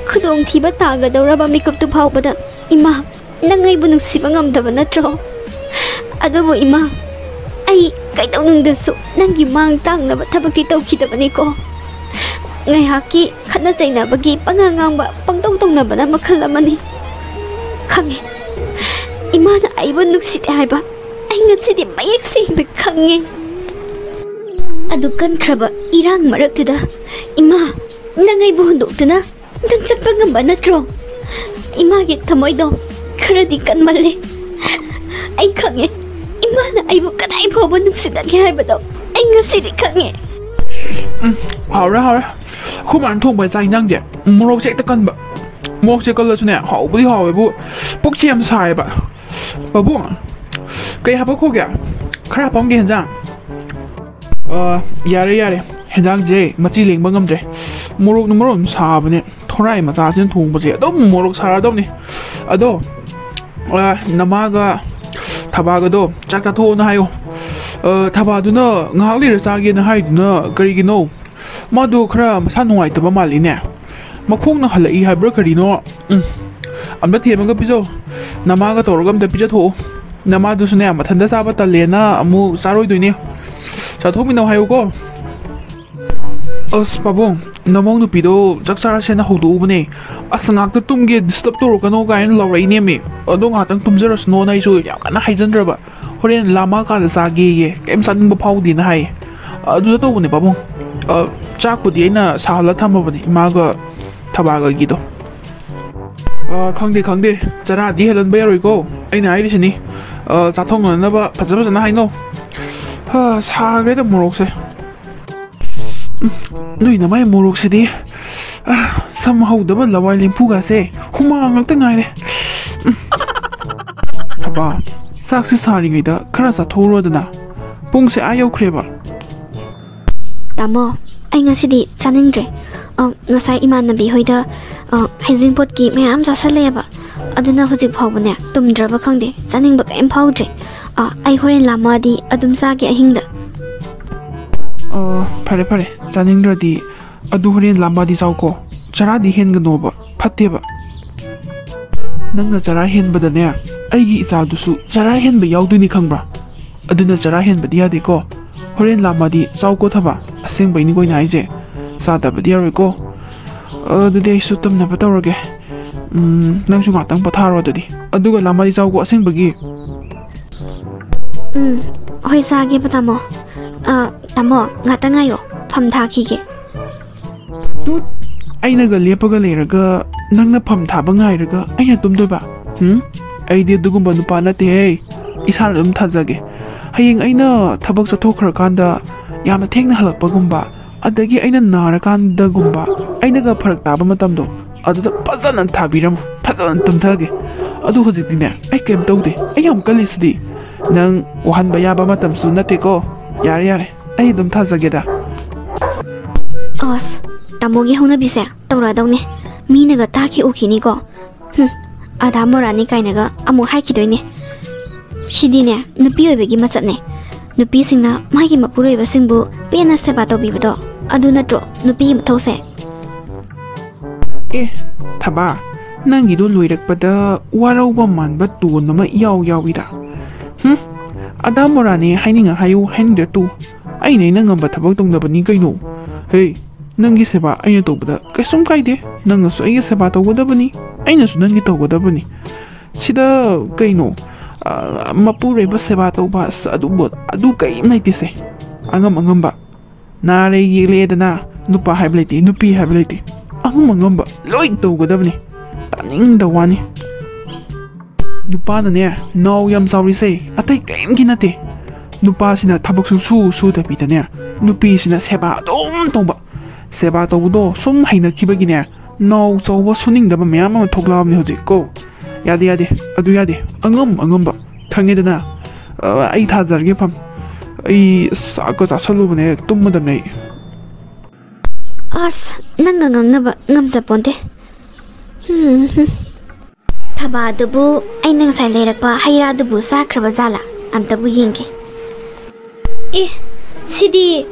ꯈꯨꯗꯣꯡꯊꯤꯕ ꯇꯥꯒꯗꯧꯔꯕ ꯃꯤꯀꯨꯞꯇꯨ ꯐꯥꯎꯕꯗ, "ꯏꯃꯥ, ꯅꯪ ꯑꯩꯕꯨ ꯅꯨꯡꯁꯤꯕ ꯉꯝꯗꯕ ꯅꯠꯇ꯭ꯔꯣ?" ꯑꯗꯨꯕꯨ ꯏꯃꯥ, ꯑꯩ ꯀꯩꯗꯧꯅꯨꯡꯗꯁꯨ ꯅꯪꯒꯤ ꯃꯥꯡ ꯇꯥꯛꯅꯕ ꯊꯕꯛꯇꯤ ꯇꯧꯈꯤꯗꯕꯅꯤꯀꯣ꯫ ꯉꯥꯏꯍꯥꯛꯀꯤ ꯈꯠꯅ ꯆꯩꯅꯕꯒꯤ ꯄꯉꯥꯡ ꯉꯥꯡꯕ, ꯄꯪꯇꯧ ꯇꯧꯅꯕꯅ ꯃꯈꯜ ꯑꯃꯅꯤ꯫ ꯈꯪꯉꯦ, ꯏꯃꯥꯅ ꯑꯩꯕꯨ ꯅꯨꯡꯁꯤꯗꯦ ꯍꯥꯏꯕ ꯑꯩ ꯉꯁꯤꯗꯤ ꯃꯌꯦꯛ ꯁꯦꯡꯅ ꯈꯪꯉꯦ꯫ ꯑꯗꯨ ꯀꯟꯈ꯭ꯔꯕ ꯏꯔꯥꯡ ꯃꯔꯛꯇꯨꯗ, "ꯏꯃꯥ, ꯅꯪ ꯑꯩꯕꯨ ꯍꯨꯟꯗꯣꯛꯇꯨꯅ ꯅꯪ ꯆꯠꯄ ꯉꯝꯕ ꯅꯠꯇ꯭ꯔꯣ?" ꯏꯃꯥꯒꯤ ꯊꯃꯣꯏꯗꯣ ꯈꯔꯗꯤ ꯀꯟꯃꯜꯂꯦ꯫ ꯑꯩ ꯈꯪꯉꯦ, ꯏꯃꯥꯅ ꯑꯩꯕꯨ ꯀꯗꯥꯏ ꯐꯥꯎꯕ ꯅꯨꯡꯁꯤꯅꯒꯦ ꯍꯥꯏꯕꯗꯣ ꯑꯩ ꯉꯁꯤꯗꯤ ꯈꯪꯉꯦ꯫ ꯎꯝ, ꯍꯥꯎꯔꯦ, ꯍꯥꯎꯔꯦ꯫ ꯑꯩꯈꯣꯏ ꯃꯥꯅ ꯊꯣꯡꯕ ꯆꯥꯛ ꯏꯟꯖꯥꯡꯁꯦ ꯃꯣꯔꯣꯛꯁꯦ ꯍꯦꯛꯇ ꯀꯟꯕ꯫ ꯃꯣꯔꯣꯛꯁꯦ ꯀꯜꯂꯁꯨꯅꯦ, ꯍꯥꯎꯕꯨꯗꯤ ꯍꯥꯎꯋꯦꯕꯨ, ꯄꯨꯛꯁꯦ ꯌꯥꯝ ꯁꯥꯏꯌꯦꯕ꯫ ꯄꯥꯕꯨꯡ, ꯀꯩ ꯍꯥꯄꯛꯈꯣꯒꯦ? ꯈꯔ ꯍꯥꯄꯝꯒꯦ ꯍꯦꯟꯖꯥꯡ꯫ ꯑ, ꯌꯥꯔꯦ, ꯌꯥꯔꯦ꯫ ꯍꯦꯟꯖꯥꯡꯁꯦ ꯃꯆꯤ ꯂꯦꯡꯕ ꯉꯝꯗ꯭ꯔꯦ꯫ ꯃꯣꯔꯣꯛꯅ ꯃꯔꯣꯟ ꯑꯃ ꯁꯥꯕꯅꯦ꯫ ꯊꯣꯔꯥꯏ ꯃꯆꯥꯁꯤꯅ ꯊꯣꯡꯕꯁꯦ ꯑꯗꯨꯝ ꯃꯣꯔꯣꯛ ꯁꯥꯔꯗꯧꯅꯤ꯫ ꯑꯗꯣ, ꯑ, ꯅꯃꯥꯒ ꯊꯕꯥꯒꯗꯣ ꯆꯥꯛ ꯆꯥꯊꯣꯛꯑꯣꯅ ꯍꯥꯏꯌꯣ꯫ ꯑ, ꯊꯕꯥꯗꯨꯅ ꯉꯥꯏꯍꯥꯛ ꯂꯩꯔ ꯆꯥꯒꯦꯅ ꯍꯥꯏꯗꯨꯅ ꯀꯔꯤꯒꯤꯅꯣ? ꯃꯥꯗꯣ ꯈꯔ ꯃꯁꯥ ꯅꯨꯡꯉꯥꯏꯇꯕ ꯃꯥꯜꯂꯤꯅꯦ꯫ ꯃꯈꯣꯡꯅ ꯍꯜꯂꯛꯏ ꯍꯥꯏꯕ꯭ꯔꯥ ꯀꯔꯤꯅꯣ? ꯎꯝ, ꯑꯝꯇ ꯊꯦꯝꯃꯒ ꯄꯤꯖꯧ꯫ ꯅꯃꯥꯒ ꯇꯧꯔꯒ ꯑꯝꯇ ꯄꯤꯖꯊꯣꯛꯑꯣ꯫ ꯅꯃꯥꯗꯨꯁꯨꯅꯦ, ꯃꯊꯟꯇ ꯆꯥꯕ ꯇꯜꯂꯦꯅ ꯑꯃꯨꯛ ꯆꯥꯔꯣꯏꯗꯣꯏꯅꯦ꯫ ꯆꯥꯊꯣꯛꯃꯤꯟꯅꯧ ꯍꯥꯏꯌꯨꯀꯣ꯫ ꯑꯁ ꯄꯥꯕꯨꯡ, ꯅꯃꯧ ꯅꯨꯄꯤꯗꯣ ꯆꯥꯛ ꯆꯥꯔꯁꯦꯅ ꯍꯧꯗꯣꯛꯎꯕꯅꯦ꯫ "ꯑꯁ, ꯉꯥꯛꯇ ꯇꯨꯝꯒꯦ, ꯗꯤꯁꯇꯔꯕ ꯇꯧꯔꯛꯀꯅꯣ" ꯀꯥꯏꯅ ꯂꯥꯎꯔꯛꯏꯅꯦꯃꯤ꯫ ꯑꯗꯣ ꯉꯥꯛꯇꯪ ꯇꯨꯝꯖꯔꯁꯅꯣꯅ ꯑꯩꯁꯨ ꯌꯥꯝ ꯀꯟꯅ ꯍꯥꯏꯖꯟꯗ꯭ꯔꯕ꯫ "ꯍꯣꯔꯦꯟ ꯂꯥꯝꯃꯛꯑꯀꯥꯟꯗ ꯆꯥꯒꯦꯌꯦ, ꯀꯩꯝ ꯆꯥꯅꯤꯡꯕ ꯐꯥꯎꯗꯦꯅ ꯍꯥꯏꯌꯦ꯫ ꯑꯗꯨꯗ ꯇꯧꯕꯅꯦ ꯄꯥꯕꯨꯡ꯫ ꯑ, ꯆꯥꯛꯄꯨꯗꯤ ꯑꯩꯅ ꯁꯥꯍꯜꯂ ꯊꯝꯃꯕꯅꯦ ꯏꯃꯥꯒ ꯊꯕꯥꯒꯒꯤꯗꯣ꯫ ꯑ, ꯈꯪꯗꯦ, ꯈꯪꯗꯦ, ꯆꯔꯥꯗꯤ ꯍꯦꯜꯍꯟꯕ ꯌꯥꯔꯣꯏꯀꯣ꯫ ꯑꯩꯅ ꯍꯥꯏꯔꯤꯁꯤꯅꯤ꯫ ꯑ, ꯆꯥꯊꯣꯛꯅꯅꯕ ꯐꯖ ꯐꯖꯅ ꯍꯥꯏꯅꯧ꯫ ꯍꯥ, ꯁꯥꯈ꯭ꯔꯦꯗ ꯃꯣꯔꯣꯛꯁꯦ꯫ ꯎꯝ, ꯅꯣꯏ ꯅꯃꯥꯏ ꯃꯣꯔꯣꯛꯁꯤꯗꯤ꯫ ꯑ, ꯁꯝ ꯍꯧꯗꯕ ꯂꯋꯥꯏ ꯂꯦꯝꯐꯨꯒꯁꯦ ꯍꯨꯃꯥꯡ ꯉꯥꯛꯇ ꯉꯥꯏꯔꯦ꯫ ꯎꯝ꯫ ꯊꯕꯥ, ꯆꯥꯛꯁꯤ ꯁꯥꯔꯤꯉꯩꯗ ꯈꯔ ꯆꯥꯊꯣꯛꯎꯔꯣꯗꯅ꯫ ꯄꯨꯡꯁꯦ ꯑꯥ ꯌꯧꯈ꯭ꯔꯦꯕ꯫ ꯇꯥꯃꯣ, ꯑꯩ ꯉꯁꯤꯗꯤ ꯆꯥꯅꯤꯡꯗ꯭ꯔꯦ꯫ ꯑ, ꯉꯁꯥꯏ ꯏꯃꯥꯟꯅꯕꯤ ꯍꯣꯏꯗ, ꯑ, ꯍꯩꯖꯤꯡꯄꯣꯠꯀꯤ ꯃꯌꯥꯝ ꯆꯥꯁꯜꯂꯛꯑꯦꯕ꯫ ꯑꯗꯨꯅ ꯍꯧꯖꯤꯛ ꯐꯥꯎꯕꯅꯦ ꯇꯨꯝꯗ꯭ꯔꯕ ꯈꯪꯗꯦ, ꯆꯥꯅꯤꯡꯕ ꯀꯔꯤꯝ ꯐꯥꯎꯗ꯭ꯔꯦ꯫ ꯑ, ꯑꯩ ꯍꯣꯔꯦꯟ ꯂꯥꯝꯃꯛꯑꯗꯤ ꯑꯗꯨꯝ ꯆꯥꯒꯦ ꯑꯍꯤꯡꯗ꯫ ꯑ, ꯐꯔꯦ, ꯐꯔꯦ, ꯆꯥꯅꯤꯡꯗ꯭ꯔꯗꯤ ꯑꯗꯨ ꯍꯣꯔꯦꯟ ꯂꯥꯝꯃꯛꯑꯗꯤ ꯆꯥꯎꯀꯣ꯫ ꯆꯔꯥꯗꯤ ꯍꯦꯟꯒꯅꯣꯕ, ꯐꯠꯇꯦꯕ꯫ ꯅꯪꯅ ꯆꯔꯥ ꯍꯦꯟꯕꯗꯅꯦ, ꯑꯩꯒꯤ ꯏꯆꯥꯗꯨꯁꯨ ꯆꯔꯥ ꯍꯦꯟꯕ ꯌꯥꯎꯗꯣꯏꯅꯤ ꯈꯪꯕ꯭ꯔꯥ? ꯑꯗꯨꯅ ꯆꯔꯥ ꯍꯦꯟꯕꯗꯤ ꯌꯥꯗꯦꯀꯣ꯫ ꯍꯣꯔꯦꯟ ꯂꯥꯝꯃꯗꯤ ꯆꯥꯎꯀꯣ ꯊꯕ, ꯑꯁꯦꯡꯕꯩꯅꯤꯀꯣ ꯑꯩꯅ ꯍꯥꯏꯁꯦ꯫ ꯆꯥꯗꯕꯗꯤ ꯌꯥꯔꯣꯏꯀꯣ꯫ ꯑꯗꯨꯗꯤ ꯑꯩꯁꯨ ꯇꯨꯝꯅꯕ ꯇꯧꯔꯒꯦ꯫ ꯎꯝ, ꯅꯪꯁꯨ ꯉꯥꯛꯇꯪ ꯄꯣꯊꯥꯔꯣ ꯑꯗꯨꯗꯤ꯫ ꯑꯗꯨꯒ ꯂꯥꯝꯃꯗꯤ ꯆꯥꯎꯀꯣ ꯑꯁꯦꯡꯕꯒꯤ꯫ ꯎꯝ, ꯍꯣꯏ, ꯆꯥꯒꯦꯕ ꯇꯥꯃꯣ꯫ ꯑ, ꯇꯥꯃꯣ, ꯉꯥꯛꯇꯪ ꯉꯥꯏꯌꯣ, ꯐꯝ ꯊꯥꯈꯤꯒꯦ꯫ ꯇꯨꯠ! ꯑꯩꯅꯒ ꯂꯦꯞꯄꯒ ꯂꯩꯔꯒ ꯅꯪꯅ ꯐꯝ ꯊꯥꯕ ꯉꯥꯏꯔꯒ ꯑꯩꯅ ꯇꯨꯝꯗꯣꯏꯕ? ꯍꯨꯝ? ꯑꯩꯗꯤ ꯑꯗꯨꯒꯨꯝꯕ ꯅꯨꯄꯥ ꯅꯠꯇꯦꯍꯦ꯫ ꯏꯁꯥꯅ ꯑꯗꯨꯝ ꯊꯥꯖꯒꯦ꯫ ꯍꯌꯦꯡ ꯑꯩꯅ ꯊꯕꯛ ꯆꯠꯊꯣꯛꯈ꯭ꯔꯀꯥꯟꯗ ꯌꯥꯝꯅ ꯊꯦꯡꯅ ꯍꯜꯂꯛꯄꯒꯨꯝꯕ, ꯑꯗꯒꯤ ꯑꯩꯅ ꯅꯥꯔꯀꯥꯟꯗꯒꯨꯝꯕ, ꯑꯩꯅꯒ ꯐꯔꯛ ꯇꯥꯕ ꯃꯇꯝꯗꯣ, ꯑꯗꯨꯗ ꯐꯖꯅ ꯊꯥꯕꯤꯔꯝꯃꯨ, ꯐꯖꯅ ꯇꯨꯝꯊꯒꯦ꯫ ꯑꯗꯨ ꯍꯧꯖꯤꯛꯇꯤꯅꯦ, ꯑꯩ ꯀꯩꯝ ꯇꯧꯗꯦ, ꯑꯩ ꯌꯥꯝ ꯀꯜꯂꯤꯁꯤꯗꯤ꯫ ꯅꯪ ꯋꯥꯍꯟꯕ ꯌꯥꯕ ꯃꯇꯝꯁꯨ ꯅꯠꯇꯦꯀꯣ꯫ ꯌꯥꯔꯦ, ꯌꯥꯔꯦ, ꯑꯩ ꯑꯗꯨꯝ ꯊꯥꯖꯒꯦꯗ꯫ ꯑꯁ, ꯇꯥꯃꯣꯒꯤ ꯍꯧꯅꯕꯤꯁꯦ ꯇꯧꯔꯛꯑꯗꯧꯅꯦ꯫ ꯃꯤꯅꯒ ꯇꯥꯈꯤ ꯎꯈꯤꯅꯤꯀꯣ꯫ ꯍꯨꯝ, ꯑꯗꯥ ꯃꯣꯔꯥꯅꯤ ꯀꯥꯏꯅꯒ ꯑꯃꯨꯛ ꯍꯥꯏꯈꯤꯗꯣꯏꯅꯦ꯫ ꯁꯤꯗꯤꯅꯦ, ꯅꯨꯄꯤ ꯑꯣꯏꯕꯒꯤ ꯃꯆꯠꯅꯦ꯫ ꯅꯨꯄꯤꯁꯤꯡꯅ ꯃꯥꯒꯤ ꯃꯄꯨꯔꯣꯏꯕꯁꯤꯡꯕꯨ ꯄꯦꯟꯅ ꯁꯦꯕꯥ ꯇꯧꯕꯤꯕꯗꯣ, ꯑꯗꯨ ꯅꯠꯇ꯭ꯔꯣ ꯅꯨꯄꯤꯒꯤ ꯃꯊꯧꯁꯦ? ꯑꯦ, ꯊꯕꯥ, ꯅꯪꯒꯤꯗꯣ ꯂꯣꯏꯔꯛꯄꯗ ꯋꯥꯔꯧꯕ ꯃꯥꯟꯕ ꯇꯣꯟ ꯑꯃ ꯏꯌꯥꯎ ꯌꯥꯎꯏꯗ꯫ ꯍꯨꯝ, ꯑꯗꯥ ꯃꯣꯔꯥꯅꯦ ꯍꯥꯏꯅꯤꯡꯉ ꯍꯥꯏꯌꯨ, ꯍꯥꯏꯅꯤꯡꯗ꯭ꯔ ꯇꯨ꯫ ꯑꯩꯅ ꯑꯩꯅ ꯉꯝꯕ ꯊꯕꯛ ꯇꯧꯅꯕꯅꯤ ꯀꯩꯅꯣ꯫ ꯍꯦ, ꯅꯪꯒꯤ ꯁꯦꯕꯥ ꯑꯩꯅ ꯇꯧꯕꯗ ꯀꯩꯁꯨꯝ ꯀꯥꯏꯗꯦ꯫ ꯅꯪꯅꯁꯨ ꯑꯩꯒꯤ ꯁꯦꯕꯥ ꯇꯧꯒꯗꯕꯅꯤ, ꯑꯩꯅꯁꯨ ꯅꯪꯒꯤ ꯇꯧꯒꯗꯕꯅꯤ꯫ ꯁꯤꯗ ꯀꯩꯅꯣ, ꯑ, ꯃꯄꯨꯔꯣꯏꯕ ꯁꯦꯕꯥ ꯇꯧꯕ, ꯑꯁ, ꯑꯗꯨꯕꯨ, ꯑꯗꯨ ꯀꯔꯤꯝ ꯂꯩꯇꯦꯁꯦ꯫ ꯑꯉꯝ ꯑꯉꯝꯕ꯫ ꯅꯥꯔꯦ ꯌꯦꯛꯂꯦꯗꯅ ꯅꯨꯄꯥ ꯍꯥꯏꯕ ꯂꯩꯇꯦ, ꯅꯨꯄꯤ ꯍꯥꯏꯕ ꯂꯩꯇꯦ꯫ ꯑꯉꯝ ꯑꯉꯝꯕ ꯂꯣꯏ ꯇꯧꯒꯗꯕꯅꯤ꯫ ꯇꯥꯅꯤꯡꯗ ꯋꯥꯅꯤ꯫ ꯅꯨꯄꯥꯅꯅꯦ, ꯅꯥꯎ ꯌꯥꯝ ꯆꯥꯎꯔꯤꯁꯦ ꯑꯇꯩ ꯀꯔꯤꯝꯒꯤ ꯅꯠꯇꯦ꯫ ꯅꯨꯄꯥꯁꯤꯅ ꯊꯕꯛꯁꯨ ꯁꯨ ꯁꯨꯗꯕꯤꯗꯅꯦ, ꯅꯨꯄꯤꯁꯤꯅ ꯁꯦꯕꯥ ꯑꯗꯨꯝ ꯇꯧꯕ꯫ ꯁꯦꯕꯥ ꯇꯧꯕꯗꯣ ꯁꯨꯝ ꯍꯩꯅꯈꯤꯕꯒꯤꯅꯦ, ꯅꯥꯎ ꯆꯥꯎꯕ ꯁꯨꯅꯤꯡꯗꯕ ꯃꯌꯥꯝ ꯑꯃ ꯊꯣꯛꯂꯛꯑꯕꯅꯦ ꯍꯧꯖꯤꯛ ꯀꯣ꯫ ꯌꯥꯗꯦ, ꯌꯥꯗꯦ, ꯑꯗꯨ ꯌꯥꯗꯦ꯫ ꯑꯉꯝ ꯑꯉꯝꯕ, ꯈꯪꯉꯦꯗꯅ꯫ ꯑ, ꯑꯩ ꯊꯥꯖꯔꯒꯦ ꯐꯝ꯫ ꯑꯩ ꯆꯥꯛꯀ ꯆꯥꯁꯜꯂꯨꯕꯅꯦ, ꯇꯨꯝꯃꯗꯕꯅꯦ ꯑꯩ꯫ ꯑꯁ, ꯅꯪꯒ ꯉꯥꯡꯅꯕ ꯉꯝꯖꯄꯣꯟꯇꯦ꯫ ꯍꯨꯝ, ꯍꯨꯝ꯫ ꯊꯕꯥꯗꯨꯕꯨ ꯑꯩꯅ ꯉꯁꯥꯏ ꯂꯩꯔꯛꯄ ꯍꯩ ꯔꯥꯗꯨꯕꯨ ꯆꯥꯈ꯭ꯔꯕ ꯖꯥꯠꯂꯥ? ꯑꯝꯇꯕꯨ ꯌꯦꯡꯒꯦ꯫ ꯑꯦ, ꯁꯤꯗꯤ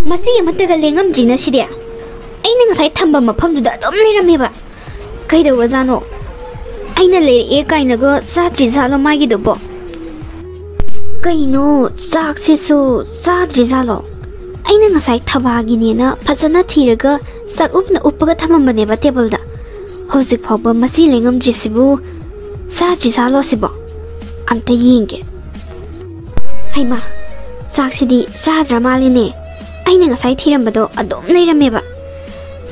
ꯃꯆꯤ ꯑꯃꯠꯇꯒ ꯂꯦꯡꯉꯝꯗ꯭ꯔꯤꯅ ꯁꯤꯗꯤ꯫ ꯑꯩꯅ ꯉꯁꯥꯏ ꯊꯝꯕ ꯃꯐꯝꯗꯨꯗ ꯑꯗꯨꯝ ꯂꯩꯔꯝꯃꯦꯕ꯫ ꯀꯩꯗꯧꯔꯖꯥꯠꯅꯣ? ꯑꯩꯅ ꯂꯩꯔꯛꯑꯦ ꯀꯥꯏꯅꯒ ꯆꯥꯗ꯭ꯔꯤ ꯖꯥꯠꯂꯣ ꯃꯥꯒꯤꯗꯨꯕꯣ? ꯀꯩꯅꯣ, ꯆꯥꯛꯁꯤꯁꯨ ꯆꯥꯗ꯭ꯔꯤ ꯖꯥꯠꯂꯣ? ꯑꯩꯅ ꯉꯁꯥꯏ ꯊꯕꯥꯒꯤꯅꯦꯅ ꯐꯖꯅ ꯊꯤꯔꯒ ꯆꯥꯛ ꯎꯞꯅ ꯎꯞꯄꯒ ꯊꯝꯃꯝꯕꯅꯦꯕ ꯇꯦꯕꯜꯗ꯫ ꯍꯧꯖꯤꯛ ꯐꯥꯎꯕ ꯃꯆꯤ ꯂꯦꯡꯉꯝꯗ꯭ꯔꯤꯁꯤꯕꯨ ꯆꯥꯗ꯭ꯔꯤ ꯖꯥꯠꯂꯣ ꯁꯤꯕꯣ? ꯑꯝꯇ ꯌꯦꯡꯒꯦ꯫ ꯍꯩꯃꯥ, ꯆꯥꯛꯁꯤꯗꯤ ꯆꯥꯗ꯭ꯔ ꯃꯥꯜꯂꯦꯅꯦ꯫ ꯑꯩꯅ ꯉꯁꯥꯏ ꯊꯤꯔꯝꯕꯗꯣ ꯑꯗꯨꯝ ꯂꯩꯔꯝꯃꯦꯕ꯫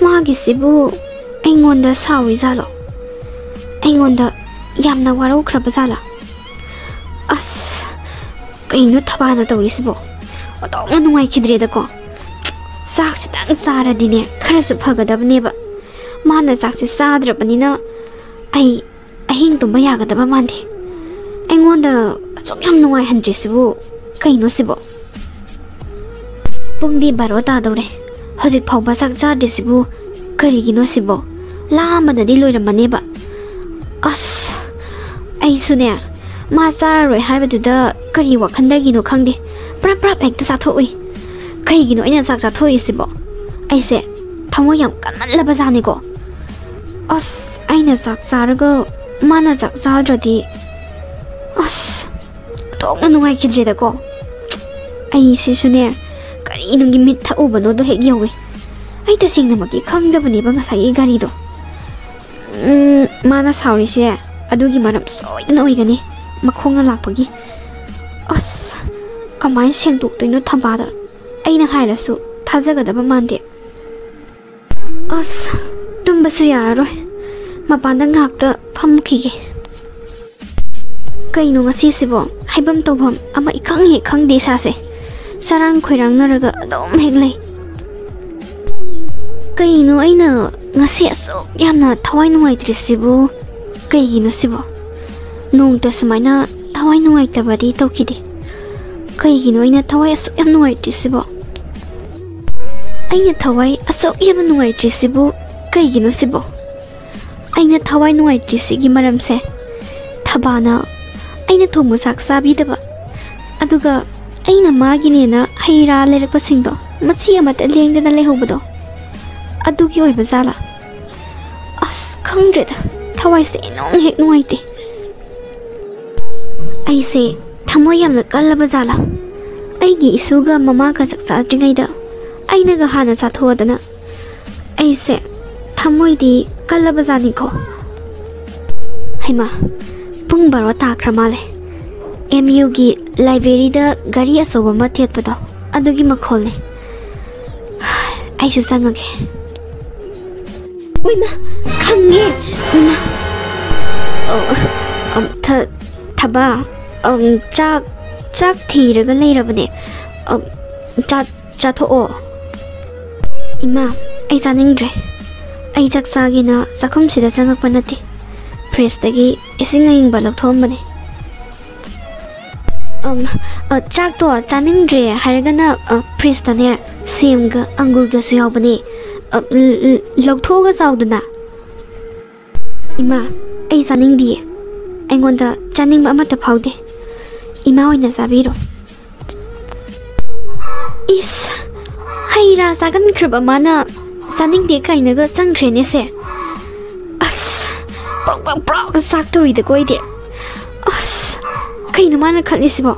ꯃꯥꯒꯤꯁꯤꯕꯨ ꯑꯩꯉꯣꯟꯗ ꯁꯥꯎꯔꯤ ꯖꯥꯠꯂꯣ? ꯑꯩꯉꯣꯟꯗ ꯌꯥꯝꯅ ꯋꯥꯔꯧꯈ꯭ꯔꯕ ꯖꯥꯠꯂꯥ? ꯑꯁ, ꯀꯩꯅꯣ ꯊꯕꯥꯅ ꯇꯧꯔꯤꯁꯤꯕꯣ? ꯑꯣꯟꯊꯣꯛꯅ ꯅꯨꯡꯉꯥꯏꯈꯤꯗ꯭ꯔꯦꯗꯀꯣ꯫ ꯆꯥꯛꯁꯤꯇꯪ ꯆꯥꯔꯗꯤꯅꯦ, ꯈꯔꯁꯨ ꯐꯒꯗꯕꯅꯦꯕ꯫ ꯃꯥꯅ ꯆꯥꯛꯁꯦ ꯆꯥꯗ꯭ꯔꯕꯅꯤꯅ ꯑꯩ ꯑꯍꯤꯡ ꯇꯨꯝꯕ ꯌꯥꯒꯗꯕ ꯃꯥꯟꯗꯦ꯫ ꯑꯩꯉꯣꯟꯗ ꯑꯁꯨꯛ ꯌꯥꯝ ꯅꯨꯡꯉꯥꯏꯍꯟꯗ꯭ꯔꯤꯁꯤꯕꯨ ꯀꯩꯅꯣ ꯁꯤꯕꯣ? ꯄꯨꯡꯗꯤ ꯕꯥꯔꯣ ꯇꯥꯗꯧꯔꯦ, ꯍꯧꯖꯤꯛ ꯐꯥꯎꯕ ꯆꯥꯛ ꯆꯥꯗ꯭ꯔꯤꯁꯤꯕꯨ ꯀꯔꯤꯒꯤꯅꯣ ꯁꯤꯕꯣ? ꯂꯥꯝꯕꯅꯗꯤ ꯂꯣꯏꯔꯝꯃꯅꯦꯕ꯫ ꯑꯁ, ꯑꯩꯁꯨꯅꯦ, ꯃꯥ ꯆꯥꯔꯔꯣꯏ ꯍꯥꯏꯕꯗꯨꯗ ꯀꯔꯤ ꯋꯥꯈꯜꯗꯒꯤꯅꯣ ꯈꯪꯗꯦ, ꯄ꯭ꯔꯞ ꯄ꯭ꯔꯞ ꯍꯦꯛꯇ ꯆꯥꯊꯣꯛꯎꯏ꯫ ꯀꯩꯒꯤꯅꯣ ꯑꯩꯅ ꯆꯥꯛ ꯆꯥꯊꯣꯛꯏꯁꯤꯕꯣ? ꯑꯩꯁꯦ ꯊꯃꯣꯏ ꯌꯥꯝ ꯀꯟꯃꯜꯂꯕꯖꯥꯠꯅꯤꯀꯣ꯫ ꯑꯁ, ꯑꯩꯅ ꯆꯥꯛ ꯆꯥꯔꯒ ꯃꯥꯅ ꯆꯥꯛ ꯆꯥꯗ꯭ꯔꯗꯤ, ꯑꯁ, ꯊꯣꯛꯅ ꯅꯨꯡꯉꯥꯏꯈꯤꯗ꯭ꯔꯦꯗꯀꯣ꯫ ꯑꯩꯁꯤꯁꯨꯅꯦ, ꯀꯔꯤ ꯅꯨꯡꯒꯤ ꯃꯤꯠ ꯊꯛꯎꯕꯅꯣꯗꯣ ꯍꯦꯛ ꯌꯧꯋꯤ꯫ ꯑꯩ ꯇꯁꯦꯡꯅꯃꯛꯀꯤ ꯈꯪꯗꯕꯅꯦꯕ ꯉꯁꯥꯏꯒꯤ ꯒꯥꯔꯤꯗꯣ꯫ ꯎꯝ, ꯃꯥꯅ ꯁꯥꯎꯔꯤꯁꯦ ꯑꯗꯨꯒꯤ ꯃꯔꯝ ꯁꯣꯏꯗꯅ ꯑꯣꯏꯒꯅꯤ, ꯃꯈꯣꯡꯅ ꯂꯥꯛꯄꯒꯤ꯫ ꯑꯁ, ꯀꯃꯥꯏꯅ ꯁꯦꯡꯗꯣꯛꯇꯣꯏꯅꯣ ꯊꯝꯕꯥꯗ? ꯑꯩꯅ ꯍꯥꯏꯔꯁꯨ ꯊꯥꯖꯒꯗꯕ ꯃꯥꯟꯗꯦ꯫ ꯑꯁ, ꯇꯨꯝꯕꯁꯨ ꯌꯥꯔꯔꯣꯏ, ꯃꯄꯥꯟꯗ ꯉꯥꯏꯍꯥꯛꯇ ꯐꯝꯈꯤꯒꯦ꯫ ꯀꯩꯅꯣ ꯉꯁꯤꯁꯤꯕꯣ? ꯍꯥꯏꯐꯝ ꯇꯧꯐꯝ ꯑꯃ ꯏꯈꯪ ꯍꯦꯛ ꯈꯪꯗꯦ ꯏꯁꯥꯁꯦ꯫ ꯆꯔꯥꯡ ꯈꯣꯏꯔꯥꯡꯅꯔꯒ ꯑꯗꯨꯝ ꯍꯦꯛ ꯂꯩ꯫ ꯀꯩꯅꯣ ꯑꯩꯅ ꯉꯁꯤ ꯑꯁꯨꯛ ꯌꯥꯝꯅ ꯊꯋꯥꯏ ꯅꯨꯡꯉꯥꯏꯇ꯭ꯔꯤꯁꯤꯕꯨ? ꯀꯩꯒꯤꯅꯣ ꯁꯤꯕꯣ? ꯅꯣꯡꯇ ꯁꯨꯃꯥꯏꯅ ꯊꯋꯥꯏ ꯅꯨꯡꯉꯥꯏꯇꯕꯗꯤ ꯇꯧꯈꯤꯗꯦ꯫ ꯀꯩꯒꯤꯅꯣ ꯑꯩꯅ ꯊꯋꯥꯏ ꯑꯁꯨꯛ ꯌꯥꯝ ꯅꯨꯡꯉꯥꯏꯇ꯭ꯔꯤꯁꯤꯕꯣ? ꯑꯩꯅ ꯊꯋꯥꯏ ꯑꯁꯨꯛ ꯌꯥꯝꯅ ꯅꯨꯡꯉꯥꯏꯇ꯭ꯔꯤꯁꯤꯕꯨ ꯀꯩꯒꯤꯅꯣ ꯁꯤꯕꯣ? ꯑꯩꯅ ꯊꯋꯥꯏ ꯅꯨꯡꯉꯥꯏꯇ꯭ꯔꯤꯁꯤꯒꯤ ꯃꯔꯝꯁꯦ, ꯊꯕꯥꯅ ꯑꯩꯅ ꯊꯣꯡꯕ ꯆꯥꯛ ꯆꯥꯕꯤꯗꯕ, ꯑꯗꯨꯒ ꯑꯩꯅ ꯃꯥꯒꯤꯅꯦꯅ ꯍꯩ ꯔꯥ ꯂꯩꯔꯛꯄꯁꯤꯡꯗꯣ ꯃꯆꯤ ꯑꯃꯠꯇ ꯂꯦꯡꯗꯅ ꯂꯩꯍꯧꯕꯗꯣ, ꯑꯗꯨꯒꯤ ꯑꯣꯏꯕ ꯖꯥꯠꯂꯥ? ꯑꯁ, ꯈꯪꯗ꯭ꯔꯦꯗ, ꯊꯋꯥꯏꯁꯦ ꯏꯅꯨꯡ ꯍꯦꯛ ꯅꯨꯡꯉꯥꯏꯇꯦ꯫ ꯑꯩꯁꯦ ꯊꯃꯣꯏ ꯌꯥꯝꯅ ꯀꯜꯂꯕ ꯖꯥꯠꯂꯥ? ꯑꯩꯒꯤ ꯏꯁꯨꯒ ꯃꯃꯥꯒ ꯆꯥꯛ ꯆꯥꯗ꯭ꯔꯤꯉꯩꯗ ꯑꯩꯅꯒ ꯍꯥꯟꯅ ꯆꯥꯊꯣꯛꯑꯗꯅ꯫ ꯑꯩꯁꯦ ꯊꯃꯣꯏꯗꯤ ꯀꯜꯂꯕ ꯖꯥꯠꯅꯤꯀꯣ꯫ ꯍꯩꯃꯥ, ꯄꯨꯡ ꯕꯥꯔꯣ ꯇꯥꯈ꯭ꯔ ꯃꯥꯜꯂꯦ꯫ ꯑꯦꯝ ꯌꯨꯒꯤ ꯂꯥꯏꯕ꯭ꯔꯦꯔꯤꯗ ꯒꯥꯔꯤ ꯑꯆꯧꯕ ꯑꯃ ꯊꯦꯠꯄꯗꯣ, ꯑꯗꯨꯒꯤ ꯃꯈꯣꯜꯅꯦ꯫ ꯑꯩꯁꯨ ꯆꯪꯉꯒꯦ꯫ ꯎꯏꯃ, ꯈꯪꯉꯦ꯫ ꯎꯏꯃ꯫ ꯑꯣ, ꯑꯝ, ꯊ-, ꯊꯕꯥ, ꯑꯝ, ꯆꯥꯛ, ꯆꯥꯛ ꯊꯤꯔꯒ ꯂꯩꯔꯕꯅꯦ꯫ ꯑꯝ, ꯆꯥ-, ꯆꯥꯊꯣꯛꯑꯣ꯫ ꯏꯃꯥ, ꯑꯩ ꯆꯥꯅꯤꯡꯗ꯭ꯔꯦ꯫ ꯑꯩ ꯆꯥꯛ ꯆꯥꯒꯦꯅ ꯆꯥꯛꯈꯨꯝꯁꯤꯗ ꯆꯪꯉꯛꯄ ꯅꯠꯇꯦ꯫ ꯐ꯭ꯔꯤꯖꯇꯒꯤ ꯏꯁꯤꯡ ꯑꯏꯪꯕ ꯂꯧꯊꯣꯛꯑꯝꯕꯅꯦ꯫ ꯑꯝ, ꯑ, ꯆꯥꯛꯇꯣ ꯆꯥꯅꯤꯡꯗ꯭ꯔꯦ ꯍꯥꯏꯔꯒꯅ, ꯑ, ꯐ꯭ꯔꯤꯖꯇꯅꯦ ꯁꯦꯝꯒ ꯑꯪꯒꯨꯔꯒꯁꯨ ꯌꯥꯎꯕꯅꯦ꯫ ꯑ, ꯂ-, ꯂ-, ꯂꯧꯊꯣꯛꯑꯒ ꯆꯥꯎꯗꯅ꯫ ꯏꯃꯥ, ꯑꯩ ꯆꯥꯅꯤꯡꯗꯤꯌꯦ꯫ ꯑꯩꯉꯣꯟꯗ ꯆꯥꯅꯤꯡꯕ ꯑꯃꯠꯇ ꯐꯥꯎꯗꯦ꯫ ꯏꯃꯥ ꯑꯣꯏꯅ ꯆꯥꯕꯤꯔꯣ꯫ ꯏꯁ, ꯍꯩ ꯔꯥ ꯆꯥꯒꯟꯈ꯭ꯔꯕ ꯃꯥꯅ ꯆꯥꯅꯤꯡꯗꯦ ꯀꯥꯏꯅꯒ ꯆꯪꯈ꯭ꯔꯦꯅꯦ ꯁꯦ꯫ ꯑꯁ, ꯄ꯭ꯔꯣꯛ ꯄ꯭ꯔꯣꯛ ꯄ꯭ꯔꯣꯛ ꯆꯥꯛꯇꯧꯔꯤꯗꯀꯣ ꯑꯩꯗꯤ꯫ ꯑꯁ, ꯀꯩꯅꯣ ꯃꯥꯅ ꯈꯜꯂꯤꯁꯤꯕꯣ?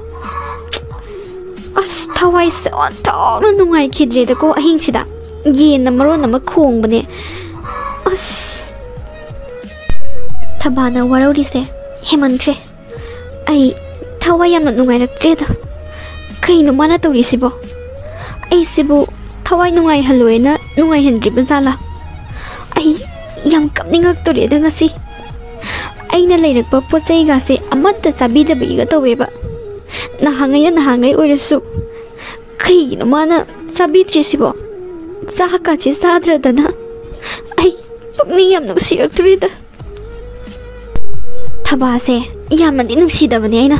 ꯑꯁ, ꯊꯋꯥꯏꯁꯦ ꯑꯣꯟꯊꯣꯛꯅ ꯅꯨꯡꯉꯥꯏꯈꯤꯗ꯭ꯔꯦꯗꯀꯣ ꯑꯍꯤꯡꯁꯤꯗ꯫ ꯌꯦꯟꯅ ꯃꯔꯣꯟ ꯑꯃ ꯈꯣꯡꯕꯅꯦ꯫ ꯑꯁ, ꯊꯕꯥꯅ ꯋꯥꯔꯧꯔꯤꯁꯦ ꯍꯦꯃꯟꯈ꯭ꯔꯦ꯫ ꯑꯩ ꯊꯋꯥꯏ ꯌꯥꯝꯅ ꯅꯨꯡꯉꯥꯏꯔꯛꯇ꯭ꯔꯦꯗ꯫ ꯀꯩꯅꯣ ꯃꯥꯅ ꯇꯧꯔꯤꯁꯤꯕꯣ? ꯑꯩꯁꯤꯕꯨ ꯊꯋꯥꯏ ꯅꯨꯡꯉꯥꯏꯍꯜꯂꯣꯏꯅ ꯅꯨꯡꯉꯥꯏꯍꯟꯗ꯭ꯔꯤꯕ ꯖꯥꯠꯂꯥ? ꯑꯩ ꯌꯥꯝ ꯀꯞꯅꯤꯡꯉꯛꯇꯣꯔꯦꯗ ꯉꯁꯤ꯫ ꯑꯩꯅ ꯂꯩꯔꯛꯄ ꯄꯣꯠ ꯆꯩꯒꯥꯁꯦ ꯑꯃꯠꯇ ꯆꯥꯕꯤꯗꯕꯤꯒ ꯇꯧꯋꯦꯕ꯫ ꯅꯍꯥꯟꯉꯩꯅ ꯅꯍꯥꯟꯉꯩ ꯑꯣꯏꯔꯁꯨ ꯀꯩꯒꯤꯅꯣ ꯃꯥꯅ ꯆꯥꯕꯤꯗ꯭ꯔꯤꯁꯤꯕꯣ? ꯆꯥꯛꯀꯥꯁꯦ ꯆꯥꯗ꯭ꯔꯗꯅ ꯑꯩ ꯄꯨꯛꯅꯤꯡ ꯌꯥꯝ ꯅꯨꯡꯁꯤꯔꯛꯇꯣꯔꯦꯗ꯫ ꯊꯕꯥꯁꯦ ꯌꯥꯝꯅꯗꯤ ꯅꯨꯡꯁꯤꯗꯕꯅꯦ ꯑꯩꯅ꯫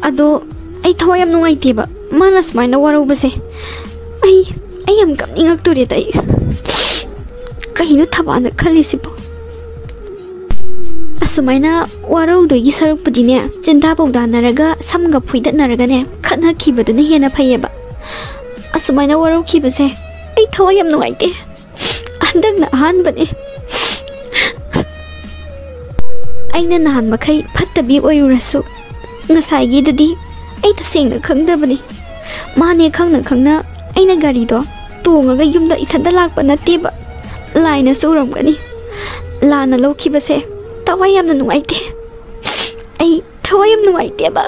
ꯑꯗꯣ ꯑꯩ ꯊꯋꯥꯏ ꯌꯥꯝ ꯅꯨꯡꯉꯥꯏꯇꯦꯕ ꯃꯥꯅ ꯁꯨꯃꯥꯏꯅ ꯋꯥꯔꯧꯕꯁꯦ꯫ ꯑꯩ, ꯑꯩ ꯌꯥꯝ ꯀꯞꯅꯤꯡꯉꯛꯇꯣꯔꯦꯗ ꯑꯩ꯫ ꯀꯩꯅꯣ ꯊꯕꯥꯅ ꯈꯜꯂꯤꯁꯤꯕꯣ? ꯑꯁꯨꯃꯥꯏꯅ ꯋꯥꯔꯧꯗꯣꯏꯒꯤ ꯁꯔꯨꯛꯄꯨꯗꯤꯅꯦ, ꯆꯤꯟꯗꯥ ꯄꯧꯗꯥꯅꯔꯒ ꯁꯝꯒ ꯐꯣꯏꯗꯠꯅꯔꯒꯅꯦ, ꯈꯠꯅꯈꯤꯕꯗꯨꯅ ꯍꯦꯟꯅ ꯐꯩꯌꯦꯕ꯫ ꯑꯁꯨꯃꯥꯏꯅ ꯋꯥꯔꯧꯈꯤꯕꯁꯦ ꯑꯩ ꯊꯋꯥꯏ ꯌꯥꯝ ꯅꯨꯡꯉꯥꯏꯇꯦ꯫ ꯍꯟꯗꯛꯅ ꯑꯍꯥꯟꯕꯅꯦ꯫ ꯑꯩꯅ ꯅꯍꯥꯟ ꯃꯈꯩ ꯐꯠꯇꯕꯤ ꯑꯣꯏꯔꯨꯔꯁꯨ, ꯉꯁꯥꯏꯒꯤꯗꯨꯗꯤ ꯑꯩ ꯇꯁꯦꯡꯅ ꯈꯪꯗꯕꯅꯤ꯫ ꯃꯥꯅꯦ ꯈꯪꯅ ꯈꯪꯅ ꯑꯩꯅ ꯒꯥꯔꯤꯗꯣ ꯇꯣꯡꯉꯒ ꯌꯨꯝꯗ ꯏꯊꯟꯇ ꯂꯥꯛꯄ ꯅꯠꯇꯦꯕ꯫ ꯂꯥꯏꯅꯁꯨ ꯎꯔꯝꯒꯅꯤ꯫ ꯂꯥꯟꯅ ꯂꯧꯈꯤꯕꯁꯦ ꯊꯋꯥꯏ ꯌꯥꯝꯅ ꯅꯨꯡꯉꯥꯏꯇꯦ꯫ ꯑꯩ ꯊꯋꯥꯏ ꯌꯥꯝ ꯅꯨꯡꯉꯥꯏꯇꯦꯕ꯫